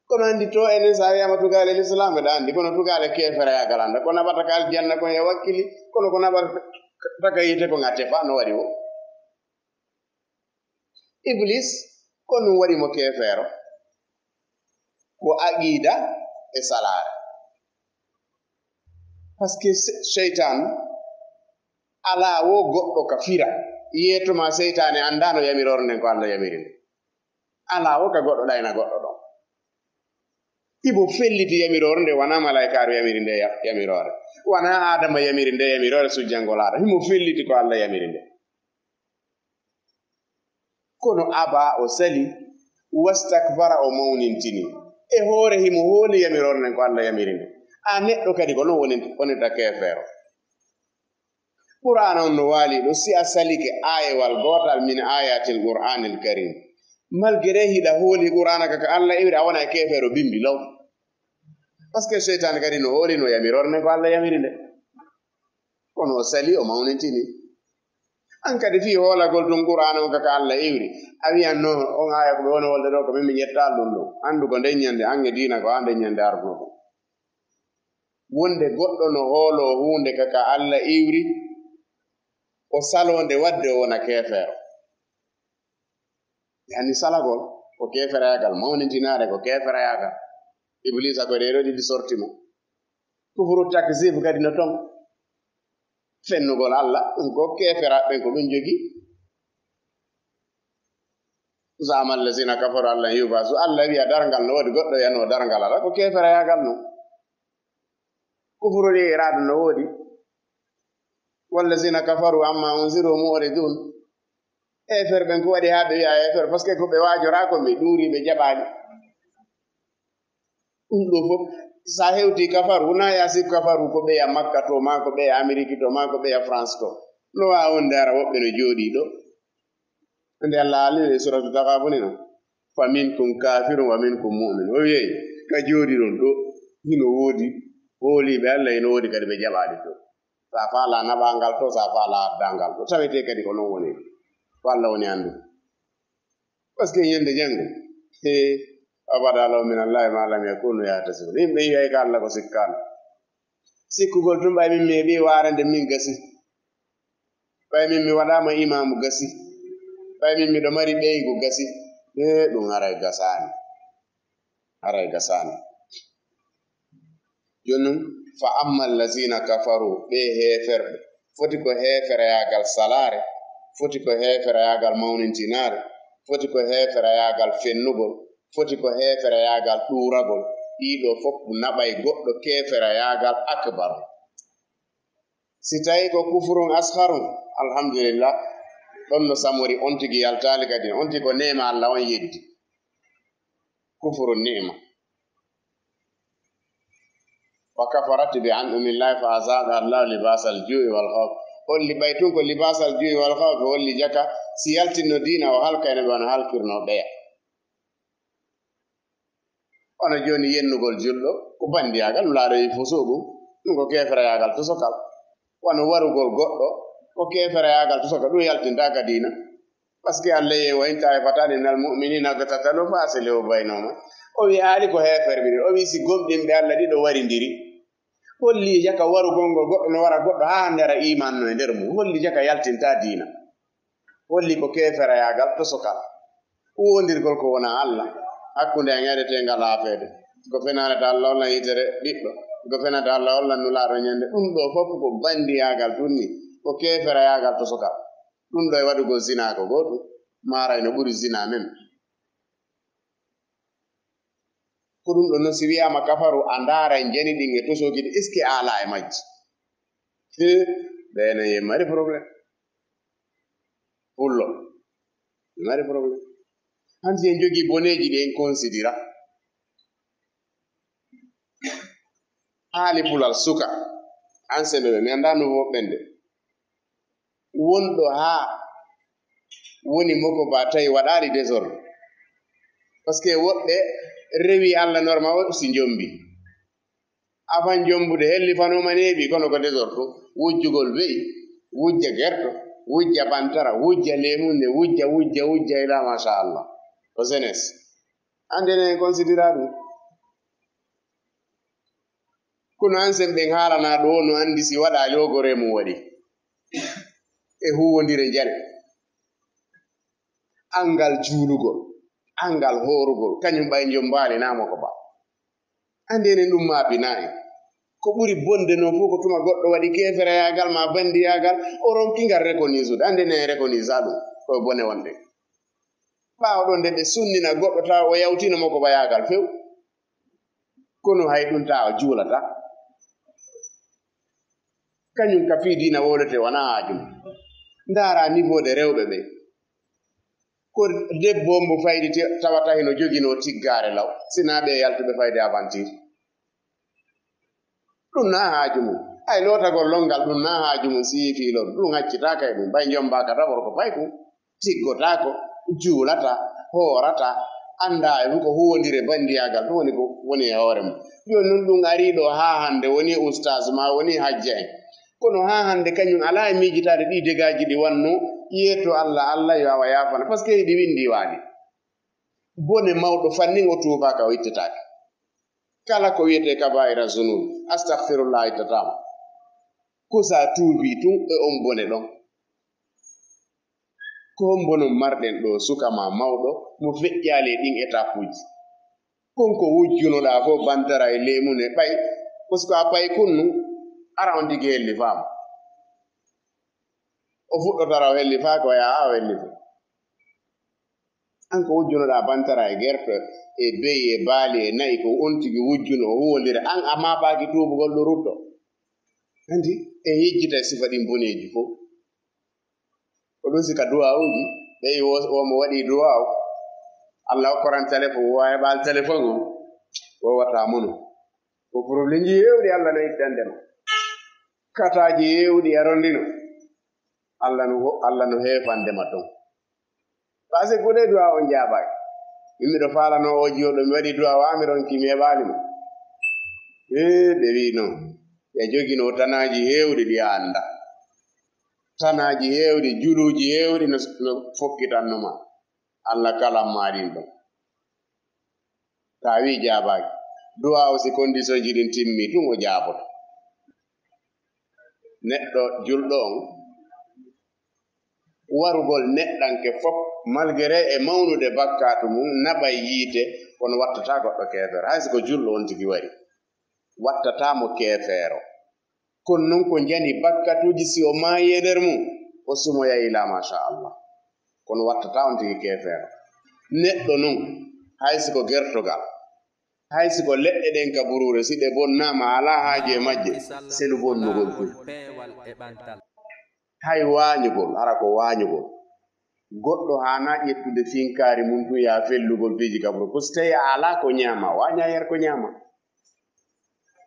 Kono anndi to enen sa wiyama tugaale l'islam, eɗa anndi, kono tugaale keeferayaagal annda. Ko naɓata ka aljanna kon e wakkili, kono ko naɓata ka yiite kon a tefa, no waɗi o. Iblis, ko ɗum waɗi mo keefeero. Ko aqida e salaare. Parce que se-, seytaan alaa wo goɗɗo ka fira. Yeetoma seytaane anndaano yamiroore nden ko Allah yamiri nde. Alaa wo ka goɗɗo ɗayna goɗɗo ɗon. Ibo felliti yamiroore nde, wanaa malaykaaru yamiri nde ya-, yamiroore. Wanaa Aadama yamiri nde yamiroore sujjangol Aadama. Himo felliti ko Allah yamiri nde. Kono aba o sali, wastakbara o mawnintini. E hoore himo hooli yamiroore nden ko Allah yamiri nde. A neɗɗo kadi ko non woni, wonirta keefeero. Qur'aana on no waali ɗo, si a salike aayewal gootal min ayatil Qur'aanil Karim, malgré hiɗa hooli Qur'aana ka, ka Allah iwri, a wona e keefeero bimbi law. Parce que seytaane kadi no hooli no yamiroore nden ko Allah yamiri nde. Kono o sali, o mawnintini. An kadi fii hoolagol tun Qur'aana on ka, ka Allah iwri, a wiyan no on aaya ko ɓe woni wolde ɗo ko min mi ƴetta ɗum ɗo. Anndu ko nden ñande an e diina ko an nden ñande arduno ɗum. Wonde goɗɗo no hooloo huunde ka, ka Allah iwri, o saloo nde waɗde o wona keefeero. Yani salagol ko keeferayaagal, mawnintinaare ko keeferayaagal. Ibliisa ko ɗee ɗoo ɗiɗi sorti mo. Kufru takzib kadi no ton. Fennugol Allah, ɗum ko keeferaaɓe ɓen ko ɗum jogii. Za'ama allazina kafaru allan yub'asu. Allah wiya darngal no woodi, goɗɗo wiya no darngal alaa, ko keeferayaagal non. Kufru li iraadu no woodi. Wallazina kafaru amma unziru mu'ridun. Heeferɓe ɓen ko waɗi haa ɓe wi'a heefer, parce que ko ɓe waajoraa ko ɓe ɗuuri, ɓe jaɓaali. Ɗum ɗo fof, so a hewtii kafaru, wonaa ya sik kafaru ko ɓeya Makka to, maa ko ɓeya Ameriki to, maa ko ɓeya France to. No waawi wonde hara woɓɓe no jooɗii ɗo. Nde Allah haalni e suratu Taghabun no, "Fa minkum kafirun wa minkum mu'min." O wi'i, ka jooɗiɗon ɗo, hino woodi hooliiɓe Allah, hino woodi kadi ɓe jaɓaali to. Sa faala naɓangal to, sa faala addangal to. Tawete kadi ko non woni. Ko Allah woni anndude. Parce que ñande janngo, he, abada law min Allahi ma lam yakunu yahtasibun. Yimɓe yi'ay ka Allah ko sikkaano. Sikkugol tun ɓay min mi heɓi waarande min gasi. Ɓay min mi waɗaama imaamu gasi. Ɓay min miɗo mari ɓeygu gasi. He, ɗum haray gasaani. Haray gasaani. Jooni non, fa amma allazina kafaru, ɓe heeferɓe, foti ko heefereyaagal salaare, foti ko heeferayaagal mawnintinaare, foti ko heeferayaagal fennugol, foti ko heeferayaagal ɗuuragol. Ɗiiɗo fof naɓay goɗɗo keeferayaagal akbar. Si tawi ko kufrun asharun, alhamdulillah, ɗon no samori, on tigi yaltaali kadi, on tigi ko neema Allah on yeddi. Kufrun ni'ma. Wa kafarat bi an'umillahi fa azaqa Allah libasal ju'i wal khawf. Holli ɓay tun ko libasal ju'i wal khawf, holli jaka si yaltinno diina o halkayno ɓe wano halkirno ɓeya. Wano jooni yennugol julɗo ko bandiyaagal, laaɗo yi fusuuqu, ɗum ko keeferayaagal tusokal. Wano warugol goɗɗo ko keeferayaagal tusokal, ɗum yaltintaa ka diina. Parce que Allah yeewi, "Wa in ta'ifatani minal mu'minina iqtatalu fa aslihu baynahuma." O wi aali ko heeferɓe ɗiɗo. O wi si gomɗinɓe Allah ɗiɗo warindiri. Holli jaka warugol ngol goɗɗo no wara goɗɗo haa hannde ara iman no e nder mum. Holli jaka yaltintaa diina. Holli ko keeferayaagal tosokal. Huwondirgol ko wona Allah. Hakkunde en e ɗe tee ngal aafeede. Ko fenanata Allah walla yitere ɓiɗɗo. Ko fenata Allah walla nulaaɗo ñande. Ɗum ɗo fof ko bandiyaagal tun ni. Ko keeferayaagal tosokal. Ɗum ɗo e waɗugol zina ko gootum. Maaray no ɓuri zina men. Ko ɗum ɗo noon, si wiyaama kafaru, a ndaara en jani ɗin e tosooki ɗi, est-ce que a alaa e majji? He, ɓeena ye mari problème. Pullo, mari problème. Hanti en jogii boneeji ɗi en considira. Haali pulal suka, ancien ɓe, mi anndaa nouveau ɓen de. Wonɗo haa woni moko ba tawi waɗaali désordre. Parce que woɓɓe rewi Allah normal o si njombi. Afan jombude helli fano ma neeɓi kono ko désordre tun. Wujjugol be'i, wujja gerto, wujja bantara, wujja lemunde, wujja, wujja, wujja ila machallah. Ko jeunesse. Anndene en considéré ɗum. Kono ancien ɓen haalana ɗo no anndi si waɗaali o ko remu waɗi. E huwondire njare. Anngal juulugol, anngal hoorugol, kañum ɓay njombaali naamo ko ba. Anndene ɗum maabina en. Ko ɓuri bonde noon fof ko tuma goɗɗo waɗi keeferayaagal ma bandiyaagal, o ronki ngal reconnaisude. Anndene en reconnaisa ɗum, ko bone wonde. Ɓaawo ɗon de ɓe sunnina goɗɗo tawa o yawtino mo ko bayaagal few. Kono hay ɗum tawa juulata. Kañum ka fii diina wowlete wona haaju mum. Ndaara niveau de rewɓe ɓe. Ko debbo mbo faydi te-, tawata hino joginoo tiggaare law. Sina ɓe yaltuɓe fayde aventure. Ɗum na haaju mum. Ay lootagol longal ɗum na haaju mum si yii fii loolu. Ɗum accitaaka e ɗum. Ɓay njombaaka tan worko payku. Tiggotaako, juulata, hoorata, anndaa e ko huwondire bandiyaagal ɗum woni ko woni e hoore mum. Jooni noon ɗum arii ɗo haa hannde woni ustaas ma woni hajja en. Kono haa hannde kañum alaa e miijitaade ɗii degaaji ɗi wanno yeeto Allah, Allah yo awa yaafana. Parce que hiɗi winndi waali. Bone mawɗo fannin o tuubaaka o ittetaake. Kala ko wiyetee kabaa'ira zunub, astagfirullah ittataama. Ko sa tuubii tun e on bone ɗon. Ko hombo non marɗen ɗo suka ma mawɗo mo feƴƴaali e ɗin étapuuji? Kon ko wujjunoɗaa fof bantara e leemunde ɓay, parce que a pay kunnu, ara on tigi hellifaama. O fuɗɗotara o hellifaaka o yaha o hellifa. An ko wujjunoɗaa bantara e gerto e beyi e baali e na'i ko on tigi wujjuno o huwondira an a maapaaki tuubugol ɗo rutto. Anndi en yejjita e sifa ɗin boneeji fof. Ko ɗum si ka duwawuuji, ɓeyi wo, wo mo waɗi duwawu, Allah okkoran telefon, wo heɓal telefon on, wo wata mono. Ko problemji heewɗi Allah no ittande ma. Kataaji heewɗi arondino. Allah no ho-, Allah no heefande ma ton. Parce que ko ɗe duwawu on jaabaaki. Min miɗo faalano o jiyo ɗo mi waɗi duwawu, a mi ronki mi heɓaali mo. Ee, ɓe wi non. Ya joginoo tanaaji heewɗi ɗi a annda. Tanaaji heewɗi, juluuji heewɗi no, no fokkitanno ma. Allah kalan ma ɗin ɗon. Ta wi jaabaaki. Duwaawu si condition ji ɗin timmi, tun o jaaboto. Neɗɗo julɗo on, warugol neɗɗanke fof, malgré e mawnude bakkaatu mum, naɓay yiite, kono wattata goɗɗo keefeero. Hay si ko julɗo on tigi wari, wattata mo keefeero. Kono non ko njani bakkatuuji si o maayi e nder mum, O sumoya ila machallah. Kono wattata on tigi keefeero. Neɗɗo nun, hay si ko gertogal, hay si ko leɗɗe ɗen ka buruure, si ɗe bonnaama, alaa haaju e majje, selu bonnugol tun. Hay waañugol, hara ko waañugol. Goɗɗo haanaa ƴettude finkaari mun tun yaa fellugol piiji ka buruure. Ko si tawi a alaa ko ñaama, waañaa yer ko ñaama.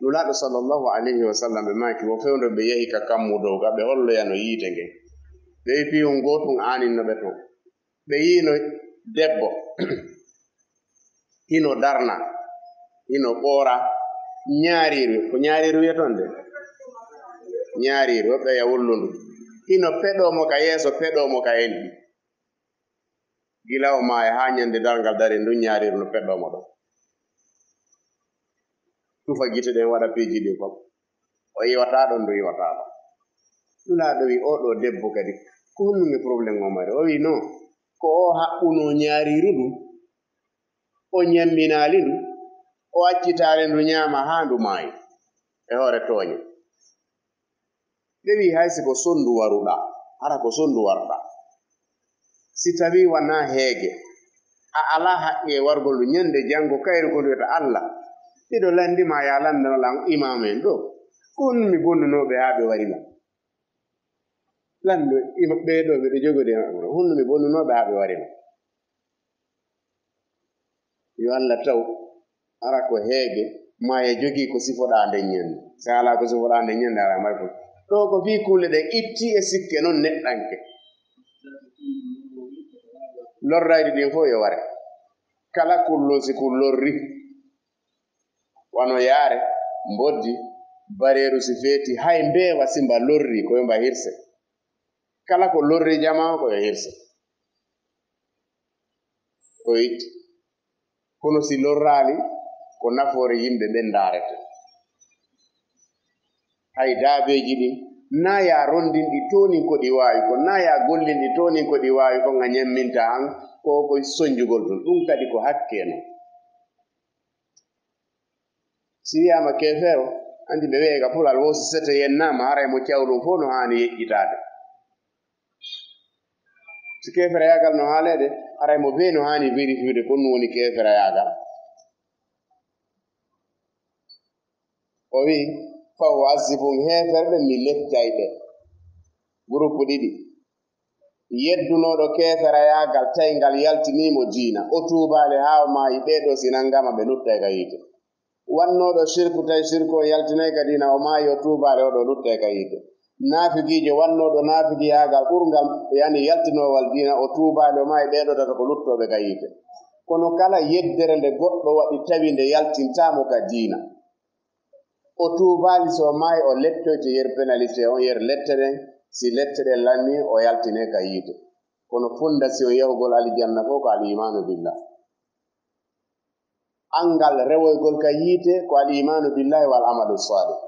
Nulaaɗo sallallahu alayhi wa sallam ɓe maaki, wo fewndo ɓe yahi ka kammu dow, ka ɓe holloyano yiite ngen. Ɓe wi piyun gootun aaninno ɓe ton. Ɓe yiino debbo, hino darna, hino ɓoora ñaariiru. Ko ñaariiru wiyeton de? Ñaariiru, woɓɓe ya wullundu. Hino peɗoo mo ka yeeso, peɗoo mo ka enɗi. Gila o maaya haa ñande darngal dari ndun ñaariiru no peɗɗoo mo ɗon. Tufa gite ɗen, waɗa piiji ɗin fof. O iwataa ɗon, ndu iwataa ɗon. Nulaaɗo wi, "Oo ɗoo debbo kadi, ko honɗum e problème o mari?" O wi, "Non, ko o haɓɓunoo ñaariiru ndun, o ñamminaali ndu, o accitaali ndu ñaama haa ndu maayi e hoore tooñe." Ɓe wi, "Hay si ko sonndu waruɗaa, hara ko sonndu waruɗaa. Si tawii wanaa heege, a alaa haqqe e wargol ndu ñande janngo, kayru ko ndu wiyata, 'Alla, miɗo lanndi ma, yaa lanndano lan imaamu en ɗoo. Ko honɗum mi bonnunoo ɓe haa ɓe wari lan? Lanndo ima-, ɓee ɗoo miɗo jogori e maɓɓe, honɗum mi bonnunoo ɓe haa ɓe wari lan?'" Yo Alla taw, hara ko heege, maa e jogii ko sifoɗaa nden ñande. Si alaa ko sifoɗaa nden ñande, alaa may fof. Ɗoo ko fii kulle ɗen itti e sikke non neɗɗanke. Lorrayɗi ɗin fof yo ware. Kala kullun si kun lorri, wano yaare, mboddi, bareeru si feeti, hay mbeewa si mba lorri, ko yo mba hirse. Kala ko lorri jamaa, ko yo hirse. Ko itti. Kono si lorraali, ko nafoore yimɓe ɓen ndaarete. Hay daabeeji ɗin, naa yaa rondin ɗi toonin ko ɗi waawi kon, naa yaa gollin ɗi toonin ko ɗi waawi kon, a ñamminta han, ko ko sonnjugol tun. Ɗum kadi ko hakke non. Si wiyaama keefeero, anndi ɓe wi'ay ka Pular, wo si sete yennaama, haray mo cawlun fof no haani yeƴƴitaade. Si keeferayaagal no haaleede, haray mo bee no haani vérifiude ko ɗum woni keeferayaagal. O wi'i, "Fa u'azzibum, heeferɓe mi lettay ɓe." Gurupu ɗiɗi. Yeddunooɗo keeferayaagal tawi ngal yaltinii mo diina, o tuubaali haa o maayi, ɓee ɗoo si nanngama ɓe luttay ka yiite. Wannooɗo sirku tawi sirku o yaltinay ka diina, o maayi, o tuubaali, o ɗoo luttay ka yiite. Naafigiijo wannooɗo naafigiyaagal ɓurngal, yani yaltinoowal diina, o tuubaali, o maayi, ɓee ɗoo tato ko luttooɓe ka yiite. Kono kala yeddere nde goɗɗo waɗi tawi nde yaltintaa mo ka diina, o tuubaali, so maayi, o lettoyte yer pénalité on, yer lette ɗen. Si lette ɗen lannii, o yaltinee ka yiite. Kono fondasiyon yahugol alijanna fof ko al imaanu billah. Anngal rewoygol ka yiite ko al imaanu billahi wal amalu salih.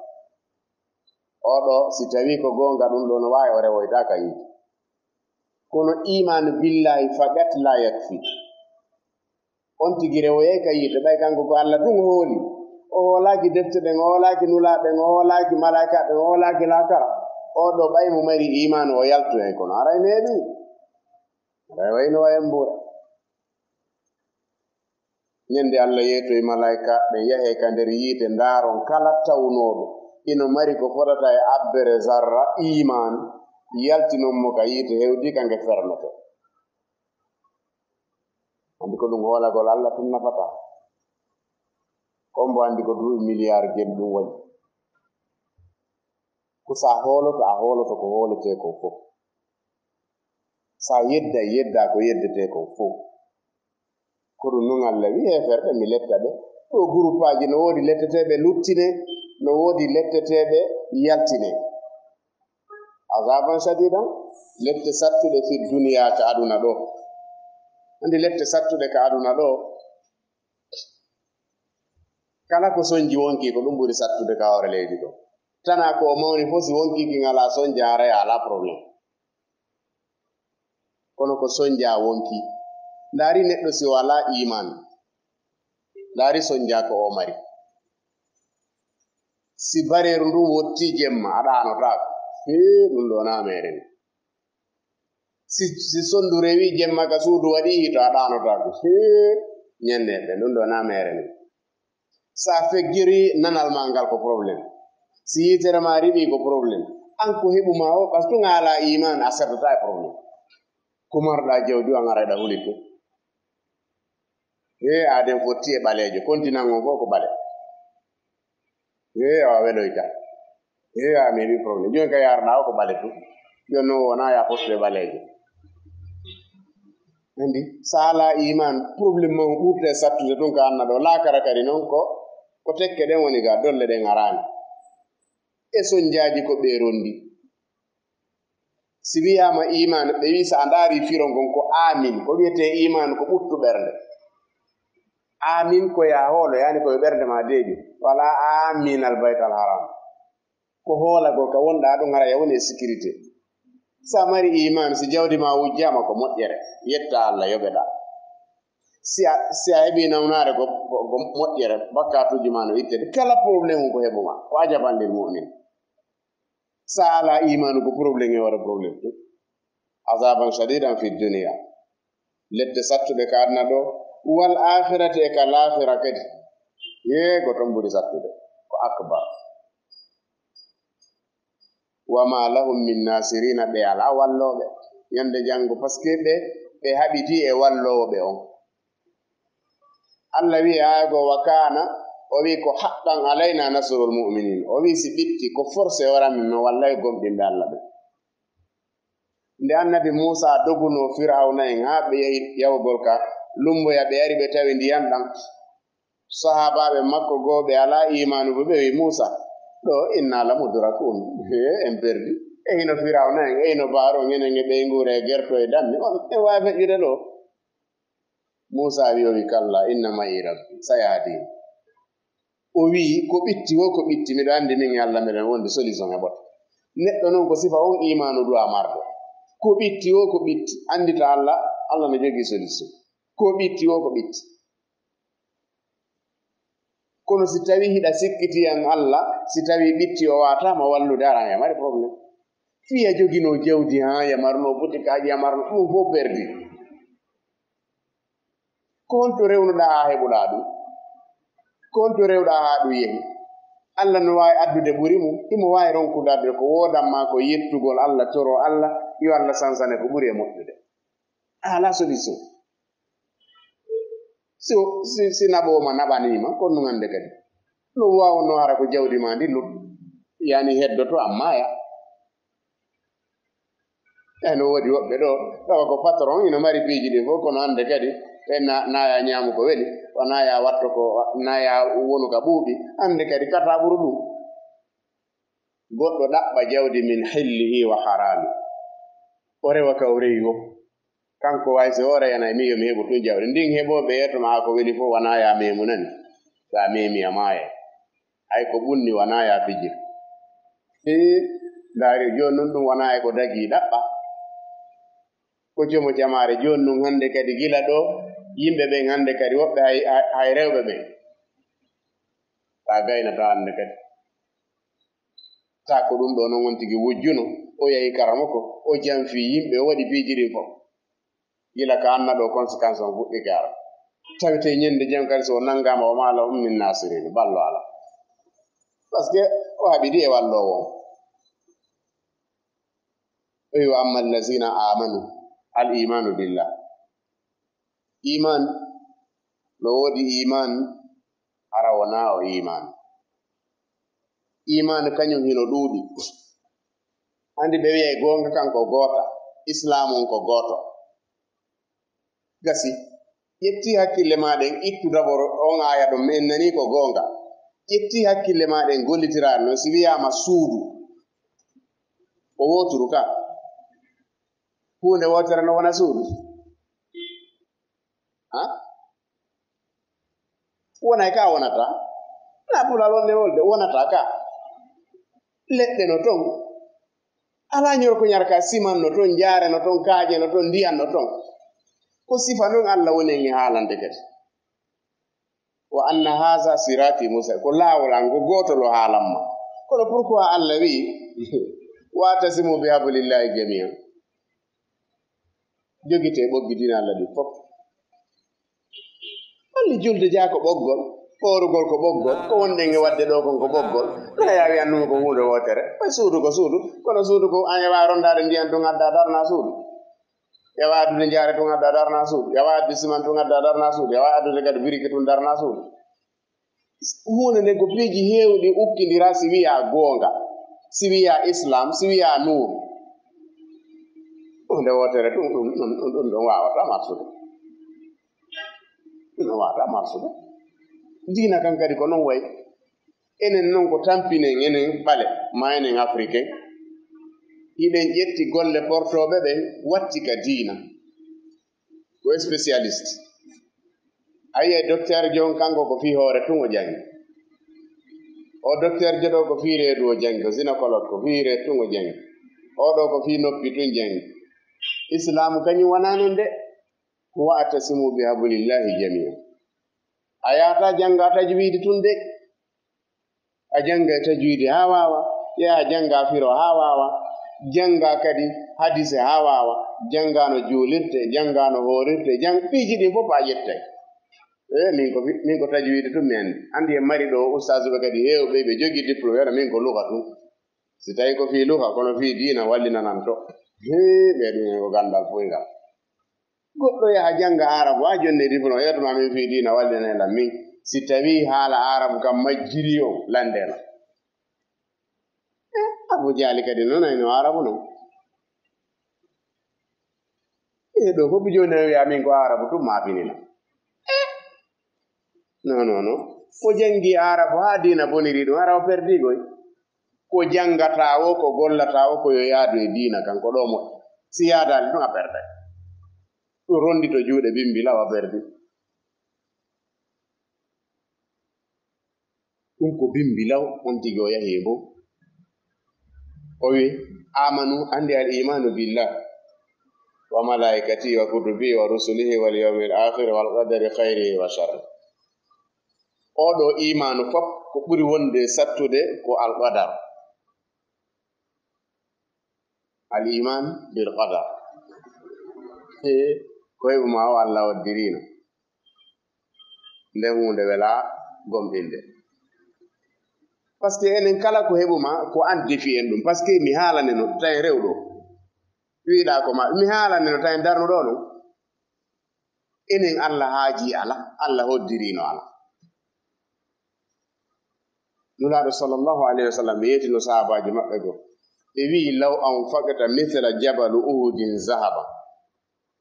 Oo ɗoo, si tawii ko goonga, ɗum ɗoo no waawi o rewoyta ka yiite. Kono imaanu billahi faqat la yakfi. On tigi rewoyay ka yiite, ɓay kanko ko Alla tun o hooli. O hoolaaki defte ɗen, o hoolaaki nulaaɓe ɓen, o hoolaaki malaa'ika ɓen, o hoolaaki laakara. Oo ɗoo, ɓay mo mari imaanu, o yaltoyay, kono haray neeɓii. Haray wayno wayan mbuura. Ñande Alla yeetoy malaa'ika ɓen, yahee ka nder yiite, ndaaron kala tawnooɗo ino mari ko fotata e abbere zarra iimaan, yaltinon mo ka yiite, hewti ka nge fernete. Anndi ko ɗum hoolagol Alla tun nafataa. Ko mbo anndi ko duuɓi miliyaar jeɗɗi ɗum waɗi. Ko sa hooloto, a hooloto ko hooletee kon fof. Sa yedday, yedda ko yeddetee kon fof. Ko ɗum nun Alla wi'i, heeferɓe, mi letta ɓe. Ɗo guruppaaji no woodi letteteeɓe luttine, no woodi letteteeɓe yaltine. Azaban sadidan, lette sattuɗe fi duniya ka aduna ɗo. Anndi lette sattuɗe ka aduna ɗo, kala ko sonji wonki ko ɗum ɓuri sattude ka hoore leydi ɗo. Tana ko o mawni fof, si wonki ki ngalaa sonja, haray alaa problème. Kono ko sonja wonki. Ndaari neɗɗo si o alaa iman, ndaari sonja ko o mari. Si bareeru ndun wottii jemma, a ɗaanotaako. Hee, ɗum ɗo na meere ni. Si, si sonndu rewi jemma ka suudu waɗi hito a ɗaanotaako. Hee, ñannde ɓe ɗum ɗo na meere ni. Sa feggiri nanal ma ngal ko problème. Si yitere ma riɓi ko problème. An ko heɓu ma o, parce que nga ala iman a sertata e problème. Ko marɗa jawdi o a ngara ɗa huli to. Hee, aden fotti e ɓaleejo. Continent on fof ko ɓale. Hee, awa weloyta. Hee, a meeɓi problème. Jooni ka yarɗa o ko ɓale to. Jooni noon wona ya fotti e ɓaleejo. Andi, sa ala iman, problème ma o ɓurte sattude tun ka anna ɗo. Laakara kadi noon ko, ko tekke ɗen woni ga, dolle ɗen araani. E sonjaaji ko ɓe rondi. Si wiyaama iman, ɓe wi sa a ndaari firon kon ko amin, ko wiyetee iman ko ɓuttu ɓernde. Amin ko ya hoolo, yani ko ɓernde ma deeƴu. Wala amin al bayt al haram. Ko hoolagol ka wonɗa ɗum hara ya woni e sécurité. Sa mari iman, si jawdi ma wujjama ko moƴƴere, yetta Allah yoɓeɗa. Si a, si a heɓi nawnaare ko, ko, ko moƴƴere, bakkatuji ma no itte. Kala problème ko heɓuma, ko ajaban lil mu'min. Sa ala imanu ko problème e wara problème. Azaban shadidan fi dunya. Lette sattuɗe ka aduna ɗo. Wal akhirati e ka laakhira kadi. Yee, ko ton ɓuri sattude. Ko akbar. Wa ma lahum min nasirina, ɓe ala wallooɓe. Ñande janngo, parce que ɓe, ɓe haɓiti e walloowo ɓe on. Allah wi aya goo, wa kana, o wi ko haqqan alayna nasrul mu'minin. O wi si ɓitti ko forcé wara min no wallay gomɗinɓe Allah ɓe. Nde annabi Muusa doguno Firawna en haa ɓe yahi yahugol ka lumboya, ɓe ari ɓe tawi ndiyan ɗan. Sahaabaaɓe makko goo ɓe alaa iimaanu fof ɓe wi Muusa, ɗo inna la mudrakun. He, en perdi. E hino Firawna en, e hino Baaron en, e ɓeynguure e gerto e dammi. On, en waawi feƴƴude ɗo. Muusa wi, o wi, kalla, inna ma'i rabbi, sayahdin. O wi, ko ɓitti wo, ko ɓitti, miɗo anndi min e Allah meɗen wondi solution heɓoto. Neɗɗo noon ko sifa on iimaanu du'a marɗo. Ko ɓitti wo, ko ɓitti, anndita Allah, Allah no jogii solution. Ko ɓitti wo, ko ɓitti. Kono si tawi hiɗa sikkiti an Allah, si tawi ɓitti o waataama wallude, ara ya mari problème. Fii ya joginoo jawdi, haa ya marnoo butikaaji, ya marnoo ɗum fof perdi. Ko honto rewnuɗaa haa heɓuɗaa ɗum? Ko honto rewɗaa haa ɗum yehi? Allah no waawi addude ɓuri mum, himo waawi ronkude addude ko woodan maa ko yettugol Allah, toroo Allah, yo Allah sansane ko ɓuri e moƴƴude. A alaa solution. Si, si, si naɓoowo ma naɓaniima, ko ɗum hannde kadi. No waawnoo hara ko jawdi maa ndi luttu, yani heddoto, amma ya. E no woodi woɓɓe ɗo, tawa ko patron, ina mari piiji ɗin fof, kono hannde kadi, ɓe na-, naaya ñaamu ko weli, o naaya watto ko, naaya wonu ka ɓuuɓi, hannde kadi kata ɓuru ɗum. Goɗɗo ɗaɓɓa jawdi min hillihi wa harami. O rewa ka o rewi wo. Kanko wawi si o reyana mi yo mi heɓu tun jawdi. Ndin heɓo ɓe yetto ma ko weli fof wana ya memunani. Sa memi a maaya. Hay ko ɓunni wana ya fijir. Hii, ndaari jooni non ɗum wana e ko dagi ɗaɓɓa. Ko jomo jamaare jooni non hannde kadi gila ɗo yimɓe ɓen hannde kadi woɓɓe hay, hay, hay rewɓe ɓen. Sa gaynata hannde kadi. Ta ko ɗum ɗo non on tigi wujjuno, o yahi karamoko, o janfi yimɓe, o waɗi piiji ɗin fof. Gila ka anna ɗo conséquence on fuɗɗike ara. Tawete ñande jam kadi so o nangama, wa ma lahum min nasirin, ballo ala. Parce que o haɓidi e walloowo on. O wi, wa amma allazina amanu, al imanu billah. Iman, no woodi iman, hara wonaa o iman. Iman kañum hino ɗuuɗi. Andi ɓe wi'ay goonga kan ko goota, Islam on ko gooto. Gasi, ƴetti hakkille ma ɗen, ittu d'abord on aya ɗon, en nani ko goonga. Ƴetti hakkille ma ɗen, gollitiraade non, si wiyaama suudu, ko wooturu ka. Huunde wootere no wona suudu. Ha? Wonay ka wonata. Na pulal wonde wolde wonata ka. Leɗɗe no ton. Alaa ñorko ñarka siman no ton, jaare no ton, kaaƴe no ton, ndiyan no ton. Ko sifa non Allah woni en e haalande kadi. Wa anna haza sirati musa, ko laawol an, ko gootol o haalamma. Kono pourquoi Allah wi, wa tasimu bi hablillahi jami'an? Jogitee ɓoggi diina Allah ɗi fof. Holli julde jaa ko ɓoggol, koorugol ko ɓoggol, ko wonɗen e waɗde ɗo kon ko ɓoggol. Hana yaawi anndude ko huunde wootere. Ɓay suudu ko suudu, kono suudu ko an yawa rondaade ndiyan tun adda darna suudu. Yawa addude njaare tun adda darna suudu. Yawa addude siman tun adda darna suudu. Yawa addude kadi biriki tun darna suudu. Huunde nden ko piiji heewɗi ukkindira si wiyaa goonga, si wiyaa Islam, si wiyaa nuur. Huunde wootere ɗum, ɗum, ɗum, ɗum, ɗum, ɗum waawata marsude. Ɗum waawata marsude. Diina kan kadi ko non wayi. Enen non ko tampinen, enen ɓale, ma enen Africain. Hiɗen ƴetti golle portooɓe ɓen, watti ka diina. Ko spécialiste. A yi'ay docteur John, kanko ko fii hoore tun o jangi. O docteur Joɗo ko fii reedu o jangi, o gynécologue ko fii reedu tun o jangi. O ɗo ko fii noppi tun jangi. Islaamu kañum wanaa non de. Wa'tasimu bihablillahi jami'an. A yaata janga tajwiidi tun de. A janga tajwiidi haa waawa, yaa janga firo haa waawa, janga kadi hadise haa waawa, janga no juulirte, janga no hoorirte, jang-, piiji ɗin fof a ƴettay. E, min ko fi-, min ko tajwiidi tun mi anndi. Anndi en mari ɗo ustaasuɓe kadi heewɓe ɓe jogii diplôme, wi'ata min ko luga tun. Si tawi ko fii luga, kono fii diina wallinanan to. Hee, ɓe ɗum en ko gandal puyngal. Goɗɗo yaha jannga Aarabu, haa jonni e diplôme, yettuma min fii diina, wallinanee lan min. Si tawii haala Aarabu kam majjirii on, lanndee lan. Eh, Abu Jahli kadi non, ay no Aarabu non. Eh, ɗo fof jooni a wi'a min ko Aarabu tun maapini lan. Eh, non, non, non. Ko janngi Aarabu haa diina boniri ɗum, hara o perdii koy. Ko janngataa o, ko gollataa o, ko yo yaadu e diina kan, ko ɗo moƴƴi. Si yaadaali ɗum, a perday. Ɗum ronndito juuɗe bimbi law, a perdi. Ɗum ko bimbi law, on tigi o yahi e mbo. O wi, "Amanu, anndi al imanu billah, wa malaikatihi, wa kutubihi, wa rusulihi, wal yawmil akhir, wal qadari khayrihi wa sharrihi." Oɗo imaanu fof ko ɓuri wonde sattude ko al qadar. Al iman bil qadar. E ko heɓu ma o Allah waddiriino. Nde huunde welaa gomɗinde. Parce que enen kala ko heɓu ma, ko an defi en ɗum. Parce que mi haalane no tawi rewɗo. Wiɗa ko ma, mi haalane no tawi darnuɗo non. Enen Allah haaji ala, Allah hoddiriino ala. Nulaaɗo sallallahu alayhi wa sallam, ɓe yeetino sahaabaaji maɓɓe goo. Ɓe wi'i, "Law anfaqta mithla jabali Uhudin zahaban,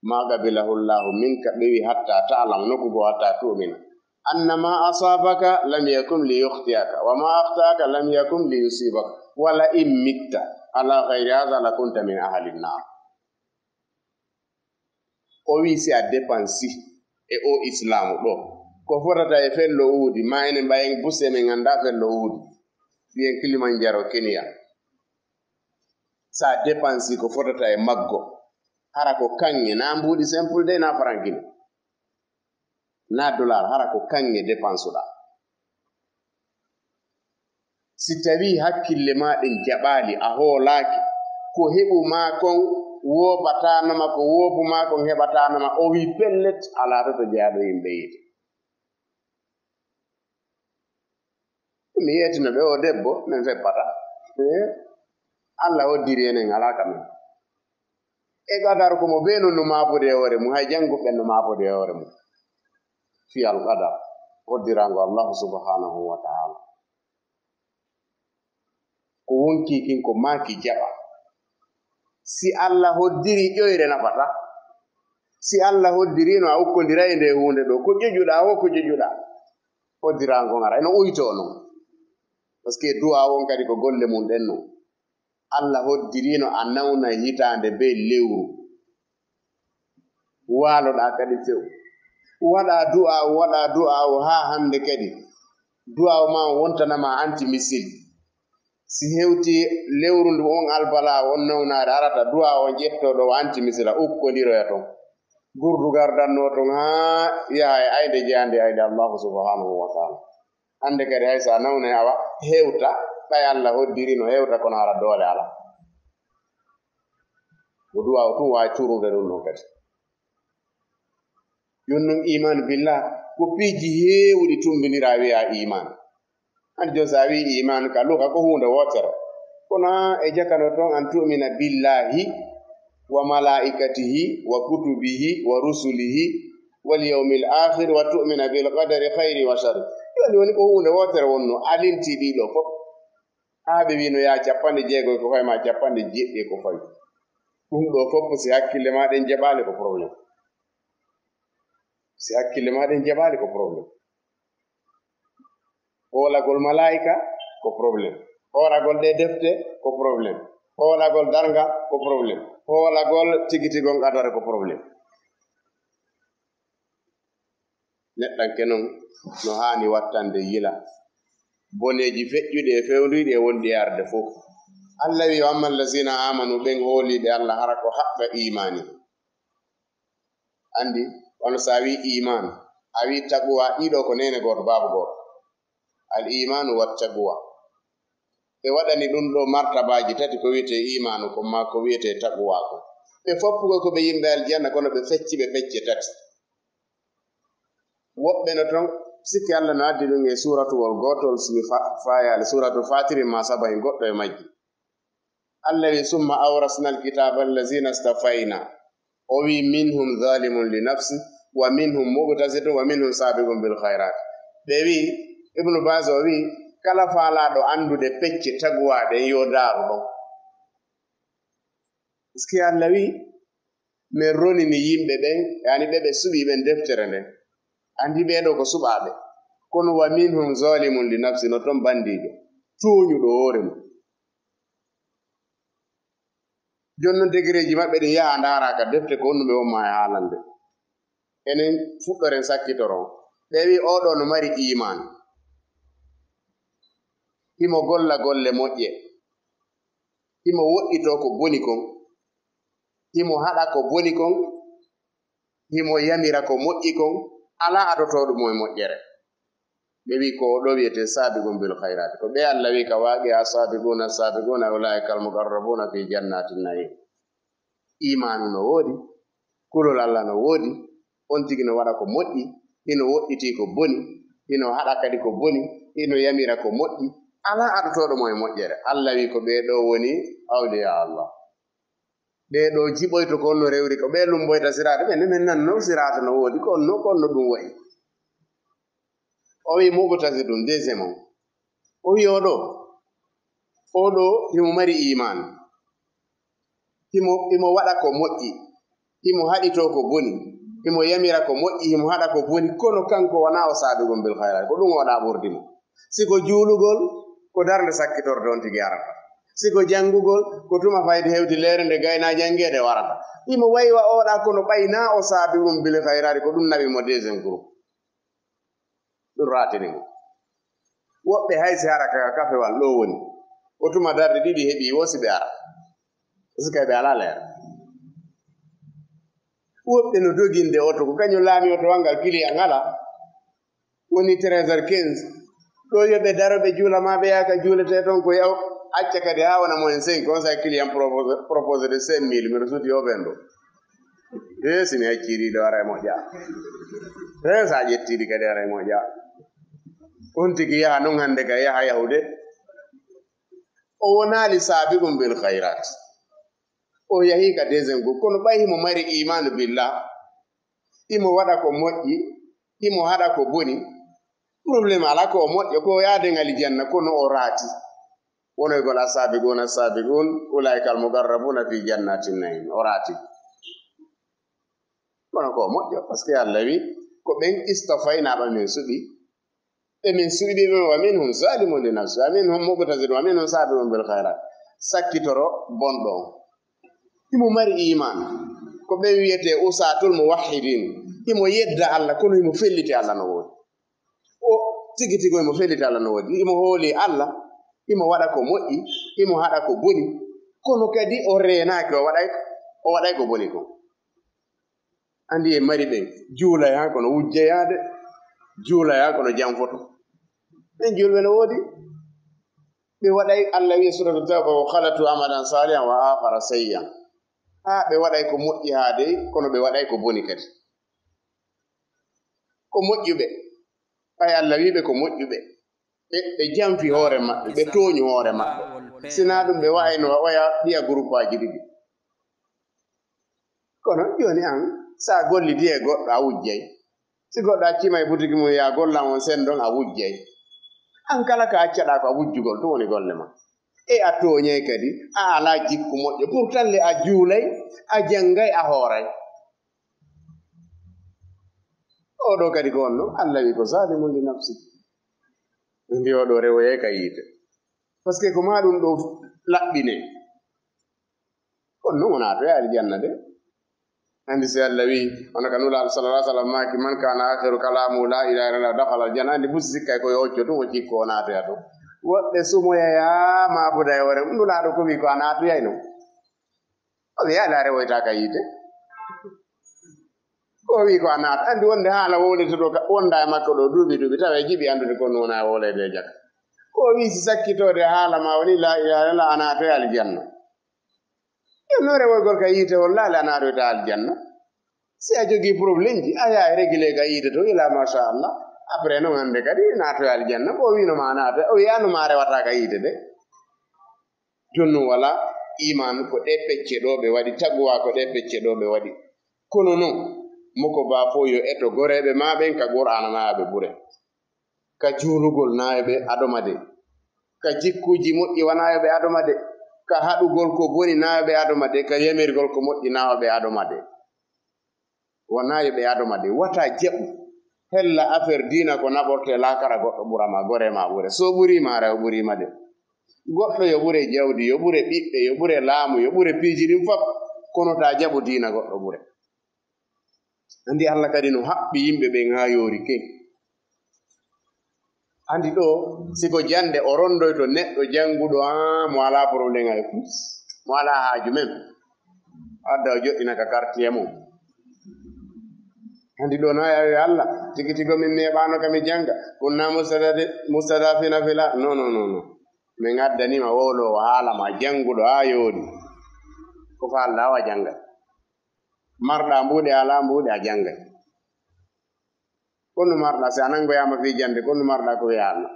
ma qabilahu Allahu minka." Ɓe wi'i, "Hatta ta'lam," nokku goo, "hatta tu'mina anna ma asabaka lam yakun li yukhti'aka, wa ma akhta'aka lam yakun li yusibaka, wa la in mitta ala ghayri hadha la kunta min ahli an-nar." O wi'i, si a dépensi e o islaamu ɗo, ko fotata e fello Uhudi, ma enen ɓayen buse men annda fello Uhudi, wi'en Kilimanjaro Kenya. Si a dépensi ko fotata e maggo, hara ko kaŋŋe, na mbuuɗi simple de, na farankini, na dollar, hara ko kaŋŋe dépensuɗa. Si tawii hakkille maa ɗen jaɓaali, a hoolaaki, ko heɓu maa kon wooɓataano ma, ko wooɓu maa kon heɓataano ma, o wii, pellet, a laatoto jeyaaɗo yimɓe yiite. Mi yeetina ɓe, o debbo, min feppata. Eh, Allah hoddiri enen, alaa ka men. E qadar ko mo bee non no maabude e hoore mum, hay jannguɓe no maabude e hoore mum. Fii al qadar, hoddiraango Allah subhanahu wa ta'ala. Ko wonkii kin ko maaki jaɓa. Si Allah hoddiri ƴoyre nafata. Si Allah hoddiriino a ukkondiray e nde huunde ɗo. Ko ƴoƴuɗaa o, ko ƴoƴuɗaa. Hoddiraango ngara, eno uytoo non. Parce que du'a on kadi ko golle mum ɗen non. Allah hoddiriino a nawna hitaande bee lewru. Waaloɗaa kadi few. Waɗaa du'aawu, waɗaa du'aawu haa hannde kadi. Du'aawu ma on wontana ma anti missile. Si hewtii lewru ndu on albalaa on nawnaare arata, du'aawu on ƴettoo ɗo anti missile a ukkondiroya ton. Gurdu gardannoo ton haa yaha e aynde jeyande aynde Allahu subhanahu wa ta'ala. Hannde kadi hay so a nawnay awa hewta, ɓay Allah hoddiriino hewta kono hara doole alaa. Ko du'aawu tun waawi turude ɗum ɗon kadi. Jooni non iman billah ko piiji heewuɗi tumbindiraa wiya iman. Hande jooni so a wii iman ka luga ko huunde wootere. Kono e jakano toon an tu'mina billahi wa malaikatihi wa kutubihi wa rusulihi wal yawmil akhir wa tu'mina bil qadari khayri wa sharri. Jooni woni ko huunde wootere wonno a linti ɗiɗo fof. Haa ɓe wino yaa capanɗe jeego e ko fawi ma capanɗe jeeɗiɗi e ko fawi. Ɗum ɗo fof si hakkille ma ɗen jaɓaali ko problème. Si hakkille ma ɗen jaɓaali ko problème. Hoolagol malaa'ika ko problème. Hoolagol ɗe defte ko problème. Hoolagol darnga ko problème. Hoolagol tigi tigol qadara ko problème. Neɗɗanke non no haani wattande yila boneeji feƴƴuɗi e fewnduyɗi e wonɗi e arde fof. Allah wi, "Wa amma allazina amanu", ɓen hooliiɓe Allah hara ko haɓɓa imaani. Andi, wano so a wi iman, a wi taqwa, ɗiɗo ko neene gooto, baaba gooto. Al imanu wa taqwa. Ɓe waɗani ɗum ɗo martabaaji tati, ko wiyetee imaanu kon, maa ko wiyetee taqwa kon. Ɓe fof ko, ko ɓe yimɓe aljanna, kono ɓe fecci ɓe pecce tati. Woɓɓe no ton, sikki Allah no addi ɗum e suuratuwol gootol, si mi fa-, faayaali, Suuratul Faatiri maa Saba en goɗɗo e majji. Allah wi, "Summa awrasna alkitaba allazina istafayna." O wi, "Minhum zalimun li nafsi, wa minhum muqtasidun, wa minhum sabiqun bil khairat." Ɓe wi, Ibnu Baz o wi, kala faalaaɗo anndude pecce taguwaaɗe, yo daaru ɗon. Est-ce que Allah wi, "Min ronini yimɓe ɓen, yani ɓe ɓe suɓi ɓen deftere nden. Andi ɓee ɗo ko suɓaaɓe. Kono wa minhum zalimun li nafsi, no ton bandiijo, tooñuɗo hoore mum." Jooni non degereeji maɓɓe ɗin yaha ndaara ka defte ko honno ɓe wonma e haalande. Enen fuɗɗoren sakkitoro. Ɓe wi oɗo no mari iman. Himo golla golle moƴƴe. Himo woɗɗitoo ko boni kon. Himo haɗa ko boni kon. Himo yamira ko moƴƴi kon. Alaa adotooɗo mo e moƴƴere. Ɓe wi ko o ɗo wiyetee sabiqun bil khairat. Ko ɓe Allah wi ka waaqi'a sabiquna sabiquna ulaika al muqarrabuna fi jannati na'im. Imaanu no woodi, kulol Allah no woodi, on tigi no waɗa ko moƴƴi, hino woɗɗitii ko boni, hino haɗa kadi ko boni, hino yamira ko moƴƴi. Alaa adotooɗo mo e moƴƴere. Allah wi ko ɓee ɗo woni awliya Allah. Ɓee ɗo jiɓoyto ko honno rewri, ko ɓee lumboyta siraata. Ɓe ne men nan non siraata no woodi, ko honno, ko honno ɗum wayi. O wi muqtasidun, deuxième on. O wi oɗo, oɗo himo mari iman. Himo, himo waɗa ko moƴƴi. Himo haɗitoo ko boni. Himo yamira ko moƴƴi, himo haɗa ko boni, kono kanko wonaa o sabiqun bil khairat. Ko ɗum o ɗaɓɓordi mo. Si ko juulugol, ko darnde sakkitorde on tigi arata. Si ko janngugol, ko tuma fayde hewti leere nde gaynaa janngeede o arata. Himo wayi wa oɗa kono ɓay naa o sabiqun bil khairat, ko ɗum nawi mo deuxième groupe. Ɗum raatini mo. Woɓɓe hay si hara ka kafewal ɗo woni, ko tuma darɗe ɗiɗi heɓi wo si ɓe ara. Parce que ɓe alaa leere. Woɓɓe no doginde oto, ko kañum laami oto wanngal client alaa. Woni treize heures quinze. Ɗo yo ɓe daro ɓe juula ma ɓe yaha ka juuletee toon ko yaw. Acca kadi haa wona moyen cinq, on sa client propose, propose de cinq mille, mbiɗo suuti o ɓen ɗo. E si mi accii ɗo ara e moƴƴa. E sa ƴettii ɗi kadi ara e moƴƴa. On tigi yaha noon hannde ka yaha yahude. O wonaali saabiqun bil khairat. O yahii ka deuxième groupe. Kono ɓay himo mari imaanu billah, himo waɗa ko moƴƴi, himo haɗa ko boni. Problème alaa, ko o moƴƴo, ko o yaaden aljanna, kono o raati. Wonoygol as-sabiquna as-sabiqun, ulaika al-muqarrabuna fi jannati na'im. O raati. Kono ko o moƴƴo, parce que Allah wi, ko ɓen istafayna ɓe min suɓi. Ɓe min suɓi ɓe, wa minhum zalimun li nafsi, wa minhum muqtasid, wa minhum sabiqun bil khairat. Sakkitoro bonɗo on. Himo mari iman. Ko ɓe wiyetee usatul muwahhidin. Himo yedda Allah, kono himo felliti Allah no woodi. O tigi tigi himo felliti Allah no woodi. Himo hooli Allah, himo waɗa ko moƴƴi, himo haɗa ko boni. Kono kadi o reenaaki, o waɗay, o waɗay ko boni kon. Andi e mari ɓen, juulaya kono wujjeyaade, juulaya kono janfoto. Ɓen juulɓe no woodi. Ɓe waɗay, Allah wi'i suratu Tawba, "Wa khalatu amalan salihan wa akhara sayyi'an." Haa ɓe waɗay ko moƴƴi haa dey, kono ɓe waɗay ko boni kadi. ko moƴƴuɓe. Ɓay Allah wi'i ɓe ko moƴƴuɓe. Ɓe, ɓe janfi hoore maɓɓe, ɓe tooñi hoore maɓɓe. Sinaa ɗum ɓe wa'ayno wa-, waya ɗiya guruppaaji ɗiɗi. Kono jooni an, so a gollidi e goɗɗo, a wujjay. Si goɗɗo accima e butiki mum, ya gollan on sendon, a wujjay. An kala ka accaɗaa ko a wujjugol, ɗum woni golle ma. E a tooñay kadi, a alaa jikku moƴƴo. Pourtant le a juulay, a janngay, a hooray. Oo ɗoo kadi ko on no, Allah wi ko zalimun li nafsi. Ndi oo ɗoo rewoyay ka yiite. Parce que ko maa ɗum ɗoo laɓɓine. Kono non o naatoya aljanna de. Andi si Allah wi, ono ka Nulaaɗo sallallahu alaihi wasallam maaki, "Man kana akhiru kalamu la ilaha illallah dakhala aljanna." Andi busi sikkay ko yo occo tun, o cikko o naatoya tun. Woɓɓe sumoyaya maabuda e hoore, Nulaaɗo ko wi ko a naatoyay non. O wi ala rewoyta ka yiite. Ko wi ko a naata. Andi wonde haala wowlete ɗo ka, wonda e makko ɗo duuɓi duuɓi, tawa e jiɓi andude ko non wona wowlede e jaka. Ko wi si sakkitode haala ma woni la ilaha illallah, a naatoy aljanna. Ɗum noon rewoygol ka yiite hollaali a naatoyta aljanna. Si a jogii problème ji, a yaha régulé ka yiite to, ila machallah. Après noon hannde kadi naatoy aljanna. Ko wino ma naata, o wiyaano ma rewata ka yiite de. Jooni noon wala iman ko ɗe pecce ɗo ɓe waɗi, taqwa ko ɗe pecce ɗo ɓe waɗi. Kono noon, moko ba fof yo eto goreeɓe ma ɓen ka Qur'aana na ɓe ɓure. Ka juulugol na yo ɓe adoma de. Ka jikkuuji moƴƴi wona yo ɓe adoma de. Ka haɗugol ko boni na yo ɓe adoma de. Ka yamirgol ko moƴƴi na yo ɓe adoma de. Wona yo ɓe adoma de. Wata jaɓu. Hella affaire diina ko naɓorte laakara goɗɗo ɓura ma, gore ma ɓure. So ɓuri ma, rew ɓuri ma de. Goɗɗo yo ɓure jawdi, yo ɓure ɓiɓɓe, yo ɓure laamu, yo ɓure piiji ɗin fof. Kono ta jaɓu diina goɗɗo ɓure. Andi Allah kadi no haɓɓi yimɓe ɓen haa yoori ke. Andi ɗo, si ko jannde o rondoyto neɗɗo jannguɗo, haa mo alaa problème hay fus, mo alaa haaju men. Adda o joɗɗina ka quartier mum. Andi ɗo na yawi Allah, tigi tigo min neɓano ka mi jannga. Kunna mustadafi-, mustadafina fila. Non, non, non, non. Min addanima wowlowo haala ma jannguɗo haa yooɗi. Ko fa Allah wa jannga. Marɗa mbuuɗe, alaa mbuuɗe, a janngay. Kono marɗa, si a nanngoyaama fii jannde, kono marɗa ko wi'a Allah.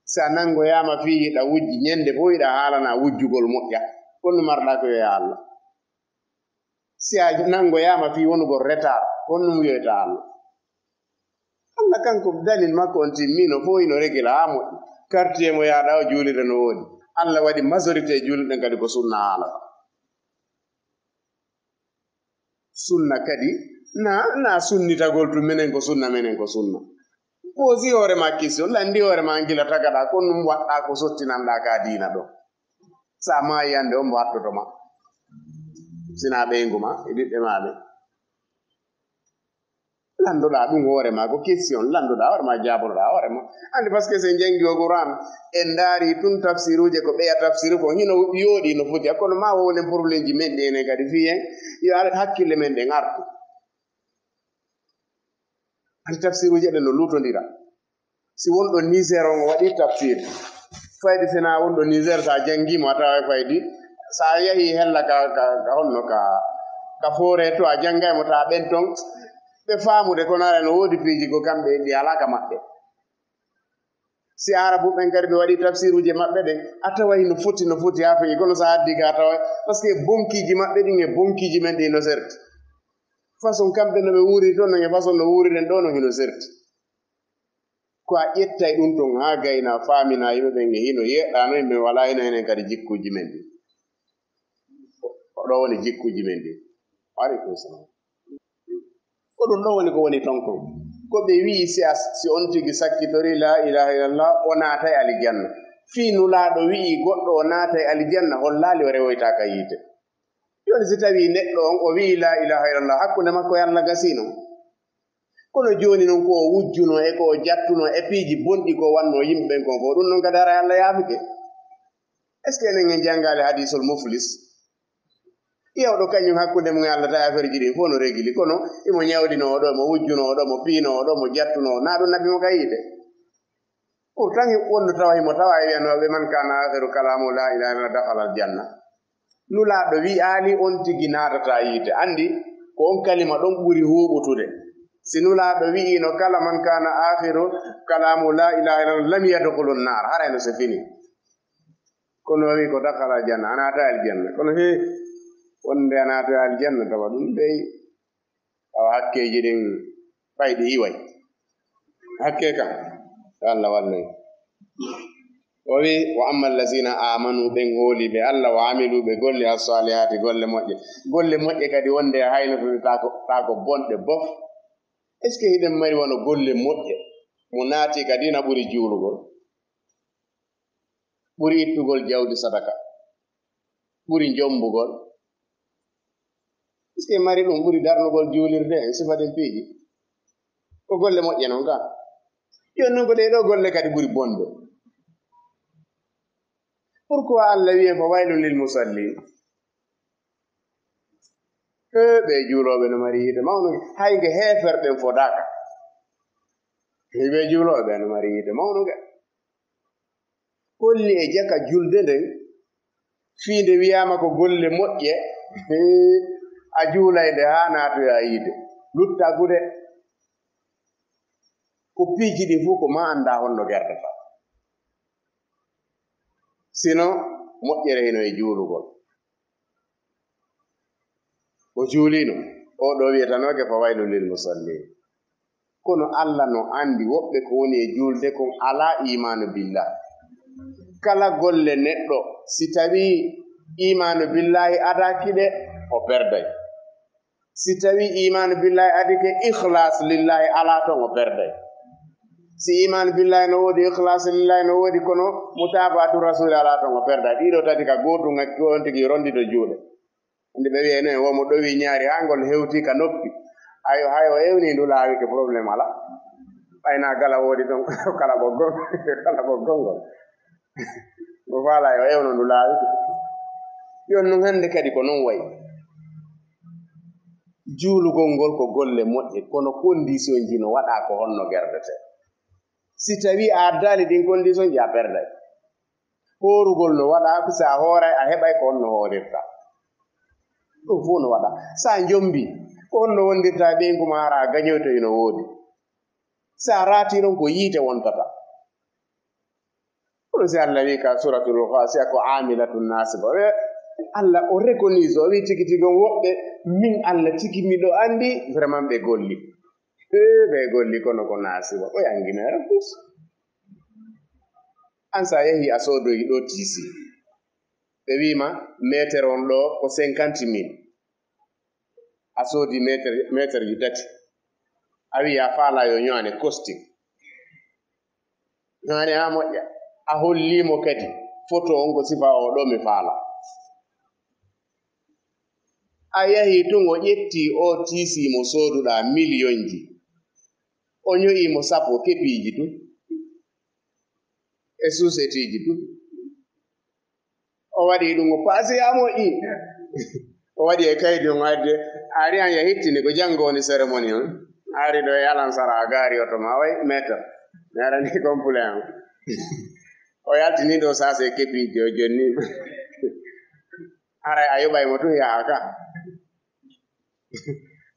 Si a nanngoyaama fii hiɗa wujji, ñande fof hiɗa haalana wujjugol moƴƴa, kono marɗa ko wi'a Allah. Si a nanngoyaama fii wonugol retard, kono ɗum wi'eta Allah. Allah kanko dalil makko on timmino, fof hino regila haa moƴƴi. Quartier mo yaaɗa o juulirde no woodi. Allah waɗi majorité juulirɗen kadi ko sunna haalata. Sunna kadi, na, na sunnitagol tun, menen ko sunna, menen ko sunna. Poosi hoore ma question, lanndi hoore ma gila tagaɗa, ko ɗum waɗɗa ko sottinanɗa ka diina ɗo. Sa maayi hannde, on mo wattoto ma. Sina ɓeyngu ma, e ɓiɓɓe ma ɓe. Lanndoɗa ɗum hoore ma, ko question lanndoɗa hoore ma, jaabonoɗa hoore ma. Andi, parce que si en janngi o Qur'an, en ndaari tun tafsiruuje ko ɓeya tafsiru ko hino yooɗi no foti. Kono ma wowlen problème ji men ɗi enen kadi fii en, yo al-, hakkille men ɗen artu. Andi tafsiruuje ɗen no luutondira. Si wonɗo Niger on o waɗi tafsir, faydi sina wonɗo Niger, sa janngi mo a tawa e faydi, sa yahi hella ka, ka, ka honno ka, ka foore to a janngay mo tawa ɓen ton ɓe faamude, kono ara no woodi piiji ko kamɓe ɗi alaa ka maɓɓe. Si Arabu ɓen kadi ɓe waɗi tafsiruuje maɓɓe ɗen, a taway no foti, no foti haa feƴi, kono sa addi ka a taway, parce que bonkiiji maɓɓe ɗin e bonkiiji men ɗi no serti. Façon kamɓe no ɓe wuuri ton, non e façon no wuuriɗen ɗo no hino serti. Ko a ƴettay ɗum ton haa gayna, faamina yimɓe ɓen e hino yeɗɗa, no yimɓe wala hino enen kadi jikkuuji men ɗi. Ko ɗo woni jikkuuji men ɗi. Wa aleykum salam. Ko ɗum ɗo woni ko woni ton kon. Ko ɓe wi'i si a, si on tigi sakkitori la ilaha illallah, o naatay aljanna. Fii Nulaaɗo wi'i goɗɗo o naatay aljanna, hollaali o rewoyta ka yiite. Jooni si tawii neɗɗo on o wi'i la ilaha illallah, hakkunde makko e Allah gasii non. Kono jooni non ko o wujjuno e ko o jattuno e piiji bonɗi ko wanno yimɓe ɓen kon fof, ɗum non kadi haray Allah yaafike. Est-ce que enen en janngaali hadiisul muflis? Ƴeewɗo kañum hakkunde mum e Allah tawi affaire ji ɗin fof no regili, kono imo ñawdinoo ɗo, mo wujjunoo ɗo, mo piinoo ɗo, mo jattunoo, na ɗum naɓi mo ka yiite. Pourtant wonno tawa himo tawa e wiyanooɓe, "Man kana akhiru kalamu la ilaha illallah dakhala al janna." Nulaaɗo wi'aali on tigi naatata yiite. Anndi ko on kalima ɗon ɓuri huuɓutude. Si Nulaaɗo wi'iino, "Kala man kana akhiru kalamu la ilaha illallah lam yadkhulun nar," haray no se fini. Kono o wi'i ko dakhala aljanna, a naata aljanna. Kono he, wonde a naata aljanna, tawa ɗum dey, tawa hakkeeji ɗin ɓay ɗi iway. Hakke kan, yo Allah wallu en. O wi'i, "Wa amma allazina amanu," ɓen hooli ɓe Allah, "wa amilu," ɓe golli, "as-salihati," golle moƴƴe. Golle moƴƴe kadi wonde a haynotoɗe taako, taako bonɗe bof. Est-ce que hiɗen mari wano golle moƴƴe mo naati ka diina ɓuri juulugol? Ɓuri ittugol jawdi sadaka? Ɓuri jombugol? Est-ce que mari ɗum ɓuri darnugol juulirde e sifa ɗin piiji? Ko golle moƴƴe non ka. Yon non ko ɗee ɗoo golle kadi ɓuri bonde. Pourquoi Allah wi'e fa waylun lil musallin? He, ɓe juulooɓe no mari yiite mawnude. Hay nge heeferɓe fodaaka. He, ɓe juulooɓe no mari yiite mawnude. Holli e jaka julde nden, fii nde wi'aama ko golle moƴƴe, he, a juulay nde haa naatoya yiite. Lutta gude. Ko piiji ɗin fof ko ma anndaa honno gerdata. Sino moƴƴere hino e juulugol. O juuliino, o ɗo wi'etanooke fa waylun lil musallin. Kono Allah no anndi woɓɓe ko woni e juulde kon alaa iimaanu billah. Kala golle neɗɗo, si tawii iimaanu billahi adaaki ɗe, o perday. Si tawii iimaanu billahi adike, ikhlas lillahi alaa ton, o perday. Si iimaanu billahi no woodi, ikhlas lillahi no woodi, kono mutabaatu rasuli alaa ton, o perday. Ɗiɗo tati ka gootum ŋakki, on tigi rondito juuɗe. Nde ɓe wi'ay noon, wo mo ɗowi ñaari haa ngol hewti ka noppi. Ayo, hay o ewni ndu laawike, problème alaa. Ɓay na gala woodi ton, kala ɓoggol, kala ɓoggol ngol. Mo faala yo ewno ndu laawi. Yon nun hannde kadi ko non wayi. Juulugol ngol ko golle moƴƴe, kono condition ji no waɗa ko honno gerdete. Si tawi a addaali ɗin condition ji, a perday. Hoorugol no waɗa, ko sa hooray, a heɓay ko honno hoorirta. Ɗum fof no waɗa. Sa jombi, ko honno wondirta ɓeyngu ma hara a gañoyto hino woodi. Sa raati ɗon ko yiite wontata. Kono si Allah wi ka suratul Ghasiya ko amilatun nasiba. E, Allah o reconnaît, o wi tigi tigi on woɓɓe, min Allah tigi miɗo anndi vraiment ɓe golli. E, ɓe golli kono ko nasiba. O yanginoyra tous. An sa yehi a soodoyi ɗo tiisi. Ɓe wi ma meter on ɗo ko cinquante mille. A soodi meter, meter ji tati. A wi a faala yo ñoane costing. Ñoane a moƴƴa. A holli mo kadi photo on ko sifa o ɗo mi faala. A yahi tun o ƴetti o tiisi mo sooduɗa million ji. O ño'i mo sappo kepiiji tun. E suusetiiji tun. O waɗi ɗum, o paasi haa moƴƴi. O waɗi e kaydi on, o addi. A ari an ya hittini ko janngo woni cérémonie on. A ari ɗo e alansara, a gaari oto ma, way maître. Mi arani complet an. O yaltini ɗo saase kepiiji o jonni. Haray a yoɓay mo tun yaha ka.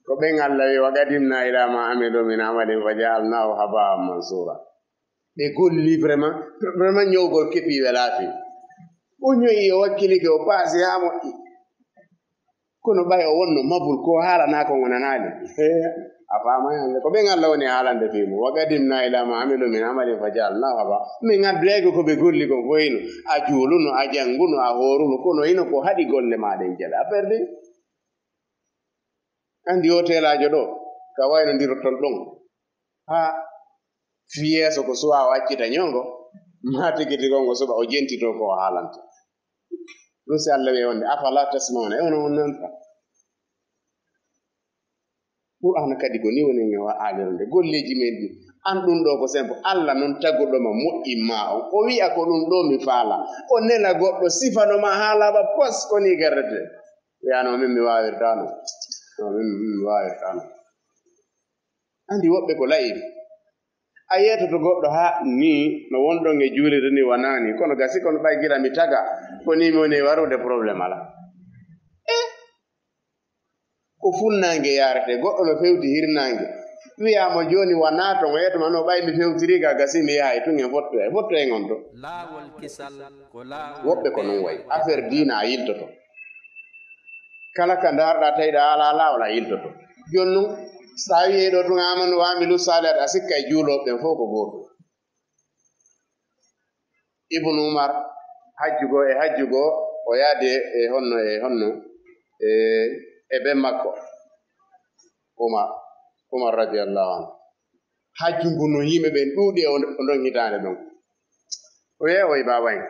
Ko ɓen Allah wi, "Wa qadimna ila ma amilu min amalin fa ja'alnahu haba'an mansura." Ɓe golli vraiment, vraiment ñowgol kepi welaaki. O ño'i, o wakkilike, o paasi haa moƴƴi. Kono ɓay o wonno mabul, ko haalana kon o nanaali. He, a faamay hannde. Ko ɓen Allah woni haalande fii mo. "Wa qadimna ila ma amilu min amalin fa ja'alnahu haba." Min addoyay ko ɓe golli kon fof hino. A juuluno, a jannguno, a hooruno, kono hino ko haɗi golle maaɗa en jaɓe. A perdi. Anndi hotelaajo ɗo, ka wayno ndirotol ɗon. Haa fii yeeso ko suwaa o accita ñoongo, maa tigi tigi on o suɓa o jentitoo ko o haalanta. Ɗum si Allah wi'i wonde, "Afala tasma'una?" E onon on nanta. Qur'aana kadi ko ni woni e wa-, aalirde golleeji men ɗi. An ɗum ɗo ko sempo. Allah non taguɗo ma, moƴƴin ma on. O wi'a ko ɗum ɗo mi faala. O nela goɗɗo sifano ma haala ba pos ko ni gardete. Wi'ano min mi waawirtaano. No min, min mi waawirtaano. Anndi woɓɓe ko la'i. A yeetoto goɗɗo haa ni no wonɗon e juulirde ni wanaani. Kono gasi kono ɓay gira mi taga. Ko ni mi woni e warude problème alaa. Eh? Ko funnaange yaarete. Goɗɗo no fewti hirnaange. Wiyaama jooni wa naaton o yeeto man o ɓay mi fewtiri ga gasi mi yahay tun en fottoyay fottoyen on to. Laawol kisal ko laawol woɓɓe ko non wayi affaire diina a yiltoto. Kala ka ndaarɗa tawiɗa ala laawol a yiltoto. Jooni non so a wiyey ɗo tun amanu wa amilu salihat a sikka e juulooɓe ɓen fof ko gootum. Ibnu Umar hajju goo e hajju goo o yaadi e honno e honno e e ben makko Umar Umar radiyallahu anhu. Hajju ngun no yimɓe ɓen ɗuuɗi e o ndon hitaande ɗon. O yeewoyi baaba en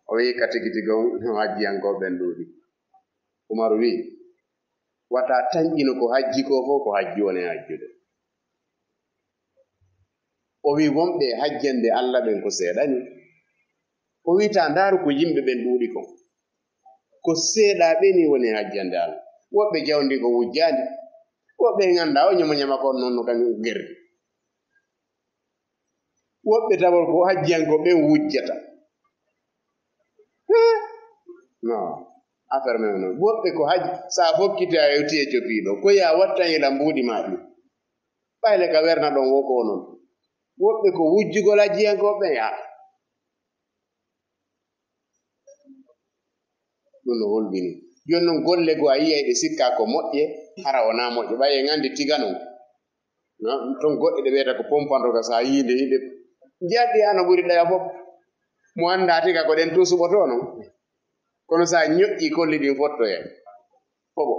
o wi'i ka tigi tigi on no hajjiyankooɓe ɓen ɗuuɗi. Umaru wi'i, wata tanƴino ko hajji koo fow ko hajji woni hajjude. O wi'i wonɓe e hajjande Alla ɓen ko seeɗani. O wi'i taa ndaaru ko yimɓe ɓen ɗuuɗi kon. Ko seeɗaaɓe nii woni e hajjande Alla. Woɓɓe jawdi ko wujjaali. Woɓɓe en anndaa o ñamo ñama ko on non no kañum gerdi. Woɓɓe tawol ko hajjiyankooɓe ɓen wujjata. Non, affaire men non woɓɓe ko hajji so a fokkiti a yewti e copiiɗo ko ya wattan ila mbuuɗi maa ɗi. Ɓayle ka werna ɗon wo ko onon woɓɓe ko wujjugol hajjiyankooɓe ɓen yaha. Ɗum no holɓini. Jooni noon golle goo a yiyay ɗe sikkaa ko moƴƴe hara wonaa moƴƴe ɓay en anndi tiga noon. Toon goɗɗe ɗe wiyata ko pompanto ka so a yii nde hiɗe njiyaɗ ɗi ano ɓuri ɗaya fof. Mo anndaa tiga ko ɗen tun suɓotoo noon. Kono so a ñoƴƴii kolli ɗin fottoyay. Hoɓo.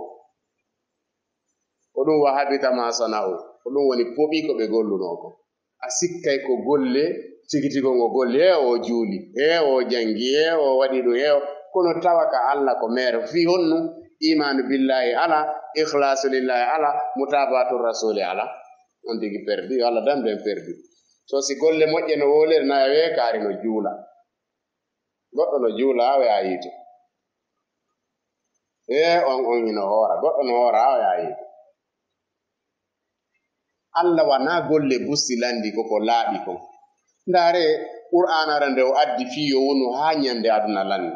Ko ɗum wa habita ma sana'u. Ko ɗum woni poɓi ko ɓe gollunoo ko. A sikkay ko golle tigi tigi on o golli he o juuli he o jangi he o waɗi ɗum he kono tawa ka Allah ko meere fii honnu? Imaanu billahi ala, ikhlasu lillahi ala, mutabatu rasuli ala. On tigi perdi yo Allah damden perdi. So si golle moƴƴe no wolere na yawe kaari no juula. Goɗɗo no juula awe a yiite. He on on hino hoora goɗɗo no hoora awe a yiite. Allah wanaa golle busti lanndi ko ko laaɓi kon. Ndaaree Qur'aana ara nde o addi fii yo wonu haa ñannde aduna lanni.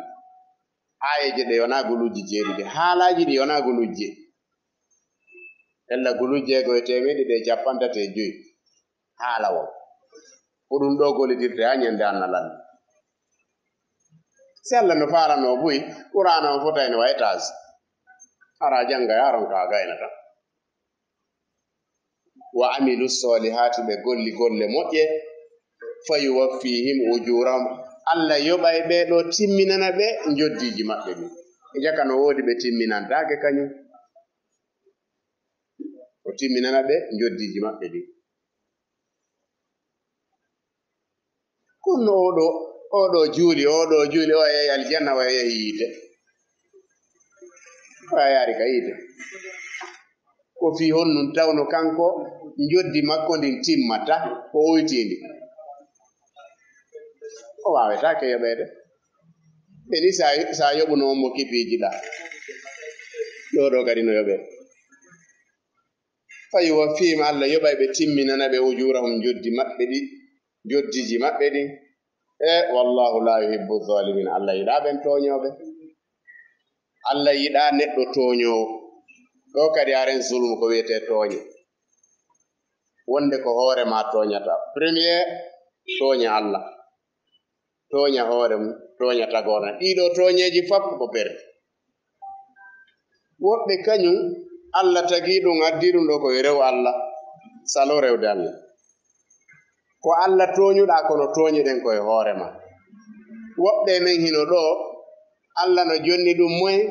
Aayeeje ɗe yonaa guluuji jeeɗiɗi, haalaaji ɗi yonaa guluuji jeeɗi. Ella guluuji jeego e teemeɗɗe ɗe cappanɗe tati e joy. Haalawol. Ko ɗum ɗoo gollitirte haa ñannde aduna lanni. Si Allah no faalanoo buy, Qur'aana on fotayno wa étage. Hara jannga yaaron ka a gaynata. Wa amilu solihaati ɓe golli golle moƴƴe. Fa yuwaffihim ujurahum. Allah yoɓay ɓee ɗoo timminana ɓe njoddiiji maɓɓe ɗin. E jaka no woodi ɓe timminantaake kañum. O timminana ɓe njoddiiji maɓɓe ɗin. Kono oɗo oɗo juuli oɗo juuli o yehi aljanna o yehi yiite. O yaari ka yiite. Ko fii honɗun tawno kanko njoddi makko ndin timmata o oytiindi? O waawetaake yoɓeede. Ɓe ni sa sa yoɓuno on mo kipiiji ɗa. Ɗo ɗo kadi no yoɓee. Fa yuwaffihim Allah yoɓay ɓe timminana ɓe ujurahum njoddi maɓɓe ɗi njoddiiji maɓɓe ɗin. E wallahu la yuhibbu zalimin Allah yiɗaa ɓen tooñooɓe. Allah yiɗaa neɗɗo tooñoowo. Ɗo kadi haren zulmu ko wiyetee tooñe. Wonde ko hoore maa tooñataa. Premier tooña Allah. Tooña hoore mum, tooña tagoorna. Ɗii ɗoo tooñeeji fap ko perdi. Woɓɓe kañum Allah tagii ɗum addii ɗum ɗoo ko yo rew Allah saloo rewde Allah. Ko Allah tooñuɗaa kono tooñuɗen ko e hoore maa. Woɓɓe e men hino ɗoo Allah no jonni ɗum moyen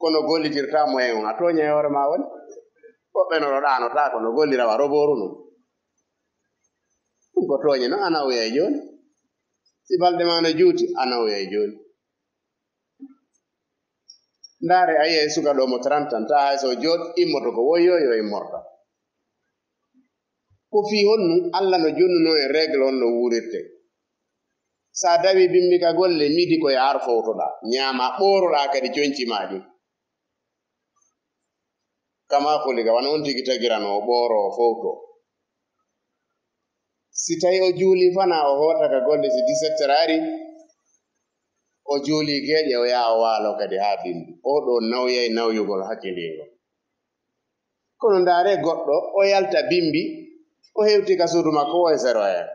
kono gollitirtaa moyen on a tooña e hoore maa woni. Woɓɓe no ɗo ɗaanotaako no gollira wa robooru non. Ɗum ko tooñe non a nawya e jooni. Si balɗe maa no juuti a nawya e jooni. Ndaare a yiyay suka ɗo mo trente ans taa hay so jooɗ immoto ko woyyo yo immorta. Ko fii honnu Allah no jonnunoo en règle on no wuurirtee? So a dawii bimbi ka golle midi ko e ar fowtoɗaa ñaamaa ɓooroɗaa kadi coñci maa ɗin. Kama kulika wano on tigi tagiranoo o ɓooroo o fowtoo. Si tawii o juulii fanaa o hoota ka golle si dix-sept heures ari o juulii geeƴe o yaha o waaloo kadi haa bimbi. Oo ɗoo nawyay nawyugol hakkilingo. Kono ndaaree goɗɗo o yalta bimbi O hewti ka suudu makko o e zéro heure.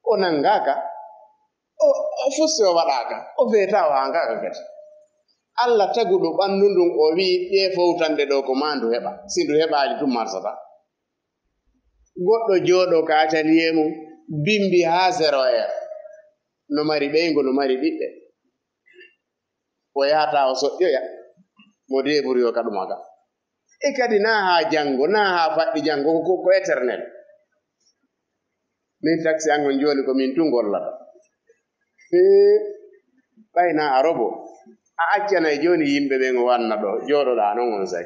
O nanngaaka, o, o fusti o waɗaaka, o feetaa o haangaaka kadi. Alla taguɗo ɓanndu ndun, o wi'i, "Ɗee fowtanɗe ɗoo ko maa ndu heɓa, si ndu heɓaali tun marsataa." Goɗɗo jooɗoo ka atelier mum, bimbi haa zéro heure. No mari ɓeyngu, no mari ɓiɓɓe. O yahata o soƴƴoya, mo débrouilloo ka ɗuma ka. E kadi naa haa janngo, naa haa faɗɗi janngo, ko, ko éternel. Min taksi an on jooni ko min tun gollata. Hee, ɓay naa a robo, a accanay jooni yimɓe ɓen o wanna ɗoo, jooɗoɗaa non on say.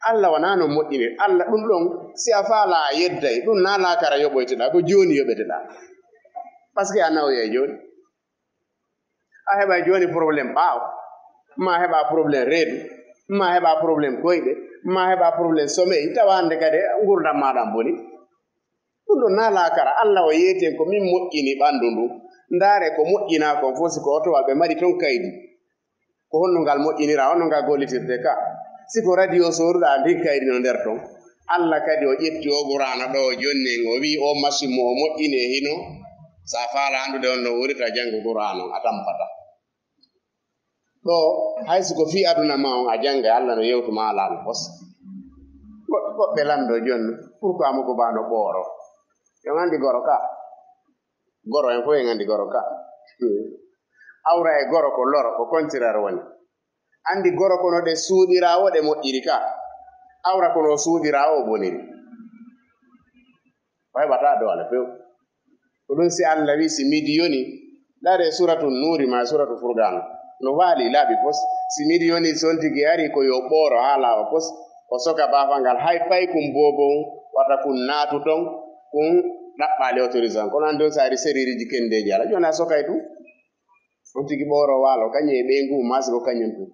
Alla wanaa non moƴƴinir. Alla ɗun ɗon, si a faalaa a yedday, ɗun naa laakara yoɓoyteɗaa, ko jooni yoɓeteɗaa. Parce que a nawoyay jooni. A heɓay jooni problème ɓaawo, maa heɓa problème reedu, maa heɓa problème koyɗe, maa heɓa problème sommeil, tawa hannde kadi ngurndan maaɗa boni. Ɗun ɗon naa laakara. Alla o yeeti en ko min moƴƴini ɓanndu ndun. Ndaare ko moƴƴinaa kon fof, si ko otowal ɓe mari ton kaydi. Ko honno ngal moƴƴinira, honno ngal gollitirte ka? Si ko radio sooruɗaa, ndin kayri no nder ton. Alla kadi o ƴetti o Qur'aana ɗoo, o jonni en, o wi'i o machine mo o moƴƴini e hino, sa faala anndude honno wuurita, janngu Qur'aana on, a tampataa. Ɗoo, hay si ko fii aduna ma on a janngay, Alla no yewtu ma alaa no fos. Goɗ-, goɗɗe lanndo jonni, pourquoi mo ko baa no ɓooro? Yo on anndi goro ka. Goro en fof en anndi goro ka. Awra e goro ko loro, ko contraire woni. Anndi goro ko no ɗe suuɗiraa o ɗe moƴƴiri ka. Awra ko no suuɗiraa o boniri. O heɓataa doole few. Ko ɗun si Alla wi'i si midi yoni, ndaaree Suratu Nuuri maa Suratu Furqaan. No waali laabi fos. Si midi yoni, si on tigi ari ko yo ɓooro haa laawa fos. O soka baafal ngal, hay paykun boobo on, wata kun naatu ton, kun ɗaɓɓaali autorisation. Kono anndi on si ari seririiji kendeeji alaa. Jooni a sokay tun. On tigi ɓooro waalo, kañum e ɓeyngu maa si ko kañum tun.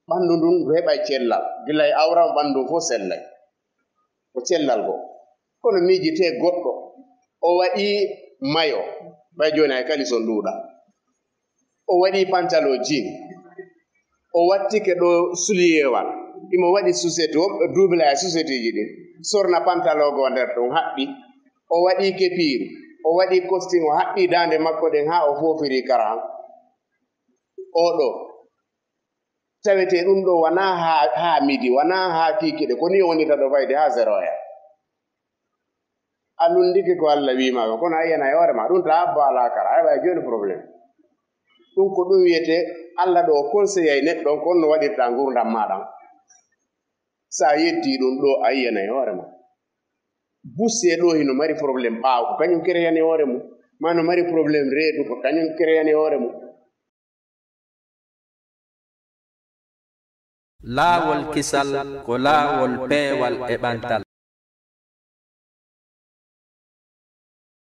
Ɓanndu ndun ndu heɓay cellal. Gila e awra on ɓanndu fof sellay. Ko cellal goo. Kono miijitee goɗɗo, o waɗii mayo, ɓay jooni hay kalison ɗuuɗaa. O waɗii pantalon jean. O wattike ɗoo suliyewal. Imo waɗi suset, woɓɓe duubila e suseteeji ɗin. Sorna pantalon goo nder ɗon, haɓɓi. O waɗii kepiiru. O waɗii kostin, o haɓɓii daande makko ɗen haa o foofirii karahan. Oo ɗoo. Tawetee ɗun ɗoo wanaa haa, haa midi, wanaa haa kiikiɗe, ko nii o wonirta ɗoo fayde haa zéro heure. A lunndike ko Alla wi'i maa kon, kono a yi'anay hoore maa, ɗun taa abbo alaa kara, a heɓay jooni problème. Ɗun ko ɗun wi'etee Alla ɗoo o konseyay neɗɗo on, ko honno waɗirta ngurndan maaɗa on. Si a yeddii ɗun ɗoo, a yi'anay hoore maa. Busse ɗoo hino mari problème ɓaawo, ko kañun kereyani hoore mun. Maa no mari problème reedu, ko kañun kereyani hoore mun. Laawol kisal ko laawol peewal e ɓantal.